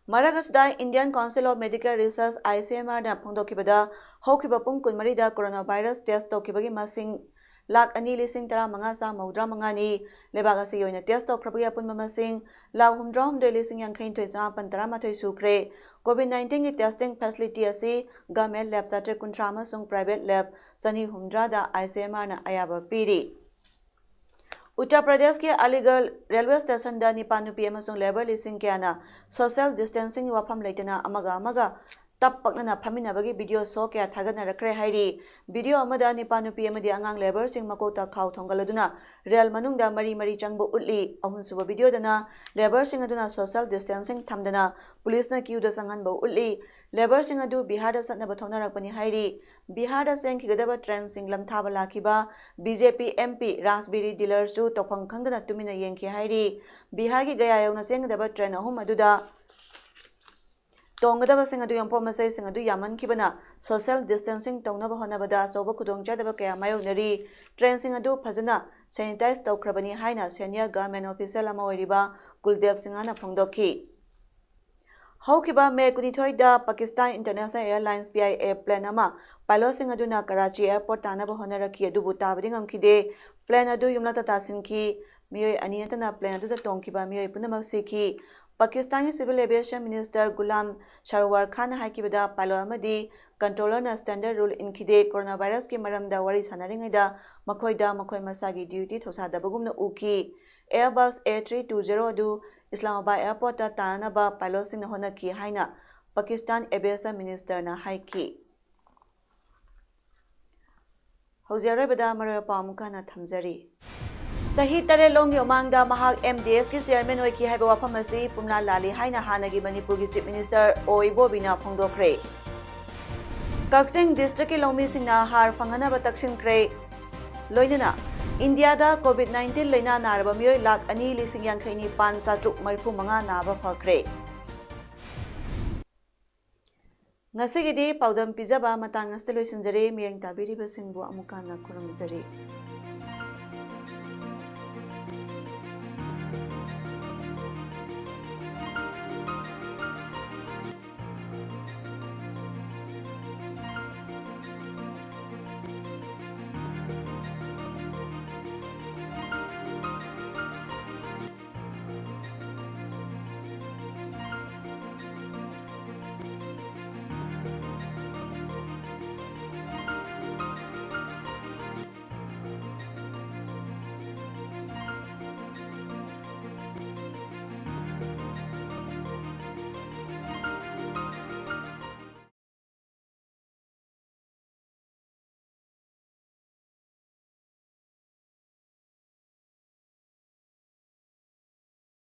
ꯃꯔꯛ ꯑꯁꯤꯗ Indian Council of Medical Research, ICMR ꯅ ꯐꯣꯡꯗꯣꯛꯈꯤꯕꯗ, ꯍꯧꯈꯤꯕ ꯄꯨꯡ ꯀꯨꯟꯃꯔꯤꯗ ꯀꯣꯔꯣꯅꯥ ꯚꯥꯏꯔꯁ ꯇꯦꯁ ꯇꯧꯈꯤꯕꯒꯤ ꯃꯁꯤꯡ ꯂꯥꯈ ꯑꯅꯤ ꯂꯤꯁꯤꯡ ꯇꯔꯥ ꯃꯉꯥ ꯆꯥꯝꯃ ꯃꯧꯗ꯭ꯔꯥ ꯃꯉꯥꯅꯤ꯫ ꯂꯩꯕꯥꯛ ꯑꯁꯤꯒꯤ ꯑꯣꯏꯅ ꯇꯦꯁ ꯇꯧꯈ꯭ꯔꯕꯒꯤ ꯑꯄꯨꯟꯕ ꯃꯁꯤꯡ ꯂꯥꯈ ꯍꯨꯝꯗ꯭ꯔꯥ ꯍꯨꯝꯗꯣꯏ ꯂꯤꯁꯤꯡ ꯌꯥꯡꯈꯩ ꯅꯤꯊꯣꯏ ꯆꯃꯥꯄꯟ ꯇꯔꯥ ꯃꯥꯊꯣꯏ ꯁꯨꯈ꯭ꯔꯦ꯫ COVID nineteen ꯒꯤ testing facility ꯑꯁꯤ government lab ꯆꯥꯇ꯭ꯔꯦꯠ ꯀꯨꯟꯊ꯭ꯔꯥ ꯑꯃꯁꯨꯡ private lab ꯆꯅꯤ ꯍꯨꯝꯗ꯭ꯔꯥꯗ ICMR ꯅ ꯑꯌꯥꯕ ꯄꯤꯔꯤ꯫ ꯎꯠꯇꯔ ꯄ꯭ꯔꯗꯦꯁꯀꯤ ꯑꯂꯤꯒꯔ ꯔꯦꯜꯋꯦ ꯁ꯭ꯇꯦꯁꯟꯗ ꯅꯤꯄꯥ ꯅꯨꯄꯤ ꯑꯃꯁꯨꯡ ꯂꯦꯕꯔ ꯂꯤꯁꯤꯡ ꯀꯌꯥꯅ social distancing ꯒꯤ ꯋꯥꯐꯝ ꯂꯩꯇꯅ ꯑꯃꯒ ꯑꯃꯒ ꯇꯞ ꯄꯛꯅꯅ ꯐꯝꯃꯤꯟꯅꯕꯒꯤ ꯚꯤꯗꯤꯑꯣ ꯁꯣ ꯀꯌꯥ ꯊꯥꯒꯠꯅꯔꯛꯈ꯭ꯔꯦ ꯍꯥꯏꯔꯤ꯫ ꯚꯤꯗꯤꯑꯣ ꯑꯃꯗ ꯅꯤꯄꯥ ꯅꯨꯄꯤ ꯑꯃꯗꯤ ꯑꯉꯥꯡ ꯂꯦꯕꯔꯁꯤꯡ ꯃꯀꯣꯛꯇ ꯈꯥꯎ ꯊꯣꯡꯒꯠꯂꯗꯨꯅ ꯔꯦꯜ ꯃꯅꯨꯡꯗ ꯃꯔꯤ ꯃꯔꯤ ꯆꯪꯕ ꯎꯠꯂꯤ꯫ ꯑꯍꯨꯝꯁꯨꯕ ꯚꯤꯗꯤꯑꯣꯗꯅ ꯂꯦꯕꯔꯁꯤꯡ ꯑꯗꯨꯅ social distancing ꯊꯝꯗꯅ ꯄꯨꯂꯤꯁꯅ ꯀ꯭ꯌꯨꯗ ꯆꯪꯍꯟꯕ ꯎꯠꯂꯤ꯫ ꯂꯦꯕꯔꯁꯤꯡ ꯑꯗꯨ ꯕꯤꯍꯥꯔꯗ ꯆꯠꯅꯕ ꯊꯣꯛꯅꯔꯛꯄꯅꯤ ꯍꯥꯏꯔꯤ꯫ ꯕꯤꯍꯥꯔꯗ ꯆꯦꯟꯈꯤꯒꯗꯕ ꯇ꯭ꯔꯦꯟꯁꯤꯡ ꯂꯝꯊꯥꯕ ꯂꯥꯛꯈꯤꯕ BJP MP ꯔꯥꯖꯕꯤꯔꯤ ꯗꯤꯂꯔꯁꯨ ꯇꯧꯐꯝ ꯈꯪꯗꯅ ꯇꯨꯃꯤꯟꯅ ꯌꯦꯡꯈꯤ ꯍꯥꯏꯔꯤ꯫ ꯕꯤꯍꯥꯔꯒꯤ ꯒꯌꯥ ꯌꯧꯅ ꯆꯦꯟꯒꯗꯕ ꯇ꯭ꯔꯦꯟ ꯑꯍꯨꯝ ꯑꯗꯨꯗ ꯇꯣꯡꯒꯗꯕꯁꯤꯡ ꯑꯗꯨ ꯌꯣꯝꯄꯣꯠ ꯃꯆꯩꯁꯤꯡ ꯑꯗꯨ ꯌꯥꯝꯃꯟꯈꯤꯕꯅ social distancing ꯇꯧꯅꯕ ꯍꯣꯠꯅꯕꯗ ꯑꯆꯧꯕ ꯈꯨꯗꯣꯡꯆꯥꯗꯕ ꯀꯌꯥ ꯃꯥꯌꯣꯛꯅꯔꯤ꯫ ꯇ꯭ꯔꯦꯟꯁꯤꯡ ꯑꯗꯨ ꯐꯖꯅ sanitize ꯇꯧꯈ꯭ꯔꯕꯅꯤ ꯍꯥꯏꯅ senior government official ꯑꯃ ꯑꯣꯏꯔꯤꯕ ꯀꯨꯜꯗꯦꯕ ꯁꯤꯡꯍꯅ ꯐꯣꯡꯗꯣꯛꯈꯤ꯫ ꯍꯧꯈꯤꯕ ꯃꯦ ꯀꯨꯟꯅꯤꯊꯣꯏꯗ Pakistan International Airlines, PIA, plane ꯑꯃ pilotꯁꯤꯡ ꯑꯗꯨꯅ ꯀꯔꯥꯆꯤ airport ꯇꯥꯅꯕ ꯍꯣꯠꯅꯔꯛꯈꯤ, ꯑꯗꯨꯕꯨ ꯇꯥꯕꯗꯤ ꯉꯝꯈꯤꯗꯦ꯫ Plane ꯑꯗꯨ ꯌꯨꯝꯂꯛꯇ ꯇꯥꯁꯤꯟꯈꯤ꯫ ꯃꯤꯑꯣꯏ ꯑꯅꯤ ꯅꯠꯇꯅ plane ꯑꯗꯨꯗ ꯇꯣꯡꯈꯤꯕ ꯃꯤꯑꯣꯏ ꯄꯨꯝꯅꯃꯛ ꯁꯤꯈꯤ꯫ ꯄꯥꯀꯤꯁꯇꯥꯟꯒꯤ Civil Aviation Minister ꯒꯨꯂꯥꯝ ꯁꯔꯋꯥꯔ ꯈꯥꯟꯅ ꯍꯥꯏꯈꯤꯕꯗ, pilot ꯑꯃꯗꯤ controllerꯅ standard rule ꯏꯟꯈꯤꯗꯦ꯫ ꯀꯣꯔꯣꯅꯥ ꯚꯥꯏꯔꯁꯀꯤ ꯃꯔꯝꯗ ꯋꯥꯔꯤ ꯁꯥꯟꯅꯔꯤꯉꯩꯗ ꯃꯈꯣꯏꯗ ꯃꯈꯣꯏ ꯃꯁꯥꯒꯤ duty ꯊꯧꯁꯥꯗꯕꯒꯨꯝꯅ ꯎꯈꯤ꯫ Airbus A three two zero ꯑꯗꯨ ꯏꯁꯂꯥꯃꯥꯕꯥꯗ airportꯇ ꯇꯥꯅꯅꯕ pilotꯁꯤꯡꯅ ꯍꯣꯠꯅꯈꯤ ꯍꯥꯏꯅ ꯄꯥꯀꯤꯁꯇꯥꯟ Aviation Ministerꯅ ꯍꯥꯏꯈꯤ꯫ ꯍꯧꯖꯤꯛ ꯑꯔꯣꯏꯕꯗ ꯃꯔꯨꯑꯣꯏꯕ ꯄꯥꯎ ꯑꯃꯨꯛꯀ ꯍꯟꯅ ꯊꯝꯖꯔꯤ꯫ ꯆꯍꯤ ꯇꯔꯦꯠ ꯂꯣꯝꯒꯤ ꯃꯃꯥꯡꯗ ꯃꯍꯥꯛ M D S ꯀꯤ chairman ꯑꯣꯏꯈꯤ ꯍꯥꯏꯕ ꯋꯥꯐꯝ ꯑꯁꯤ ꯄꯨꯝꯂꯥ ꯂꯥꯜꯂꯤ ꯍꯥꯏꯅ ꯍꯥꯟꯅꯒꯤ ꯃꯅꯤꯄꯨꯔꯒꯤ Chief Minister ꯑꯣ ꯏꯕꯣꯕꯤꯅ ꯐꯣꯡꯗꯣꯛꯈ꯭ꯔꯦ꯫ ꯀꯛꯆꯤꯡ district ꯀꯤ ꯂꯧꯃꯤꯁꯤꯡꯅ ꯍꯥꯔ ꯐꯪꯍꯟꯅꯕ ꯇꯛꯁꯤꯟꯈ꯭ꯔꯦ꯫ ꯂꯣꯏꯅꯅ ꯏꯟꯗꯤꯌꯥꯗ COVID nineteen ꯂꯩꯅꯥ ꯅꯥꯔꯕ ꯃꯤꯑꯣꯏ ꯂꯥꯈ ꯑꯅꯤ ꯂꯤꯁꯤꯡ ꯌꯥꯡꯈꯩ ꯅꯤꯄꯥꯟ ꯆꯥꯇ꯭ꯔꯨꯛ ꯃꯔꯤꯐꯨ ꯃꯉꯥ ꯅꯥꯕ ꯐꯈ꯭ꯔꯦ꯫ ꯉꯁꯤꯒꯤꯗꯤ ꯄꯥꯎꯗꯝ ꯄꯤꯖꯕ ꯃꯇꯥꯡ ꯑꯁꯤꯗ ꯂꯣꯏꯁꯤꯟꯖꯔꯦ꯫ ꯃꯤꯠꯌꯦꯡ ꯇꯥꯕꯤꯔꯤꯕꯁꯤꯡꯕꯨ ꯑꯃꯨꯛ ꯍꯟꯅ ꯈꯨꯔꯨꯝꯖꯔꯤ꯫